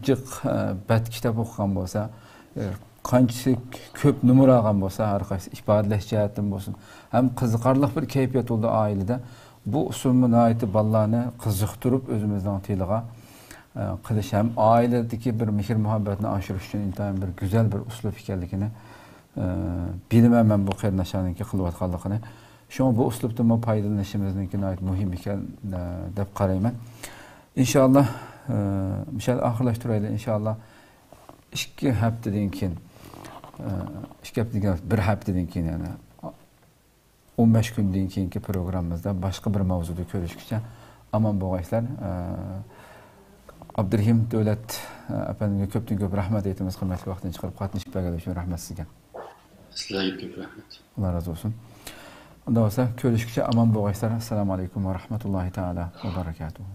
جىق، ئە، بەت كىتاب ئوقۇغان بولسا، ئە، قانچىسى كۆپ نومۇر ئالغان بولسا، ھەر قايسى ئىپادىلەش جەھەتتىن بولسۇن، ھەم قىزىقارلىق بىر كەيپىيات بولىدۇ ئائىلىدە. بۇ ئۇسۇلمۇ ناھايىتى بالىلارنى قىزىقتۇرۇپ ئۆزىمىزنىڭ تىلىغا، ئە، قىلىش ھەم ئائىلىدىكى بىر مېھىر-مۇھەببەتنى ئاشۇرۇش ئۈچۈن ئىنتايىن بىر گۈزەل بىر ئۇسلۇب ئىكەنلىكىنى، ئە، بىلىمەن مەن بۇ قېرىنداشلارنىڭكى قىلىۋاتقانلىقىنى. شۇڭا بۇ ئۇسلۇبتىنمۇ پايدىلىنىشىمىزنىڭكى ناھايىتى مۇھىم ئىكەن، ئە، دەپ قارايمەن. ئىنشاللا، ئە، مۇشۇ يەردە ئاخىرلاشتۇرايلى. ئىنشاللا، ئىككى ھەپتىدىن كېيىن، ئە، ئىككى ھەپتىدىن كېيىن، بىر ھەپتىدىن كېيىن، يەنى ئون بەش كۈندىن كېيىنكى پروگراممىمىزدا باشقا بىر ماۋزۇدا كۆرۈشكىچە ئامان بولغايسىلەر. ئە، ئابدۇرېھىم دۆلەت، ئە، ئەپەندىمگە كۆپتىن كۆپ رەھمەت ئېيتىمىز، قىممەتلىك ۋاقتىنى چىقىرىپ قاتنىشىپ بەرگەنلىكى ئۈچۈن رەھمەت سىزگە. سىلەرگە كۆپ رەھمەت. ئاللا رازى بولسۇن. ئۇنداق بولسا، كۆرۈشكىچە ئامان بولغايسىلەر. ئەسسالامۇ ئەلەيكۇم ۋە رەھمەتۇللاھى تائالا ۋە بەرەكاتۇھۇ.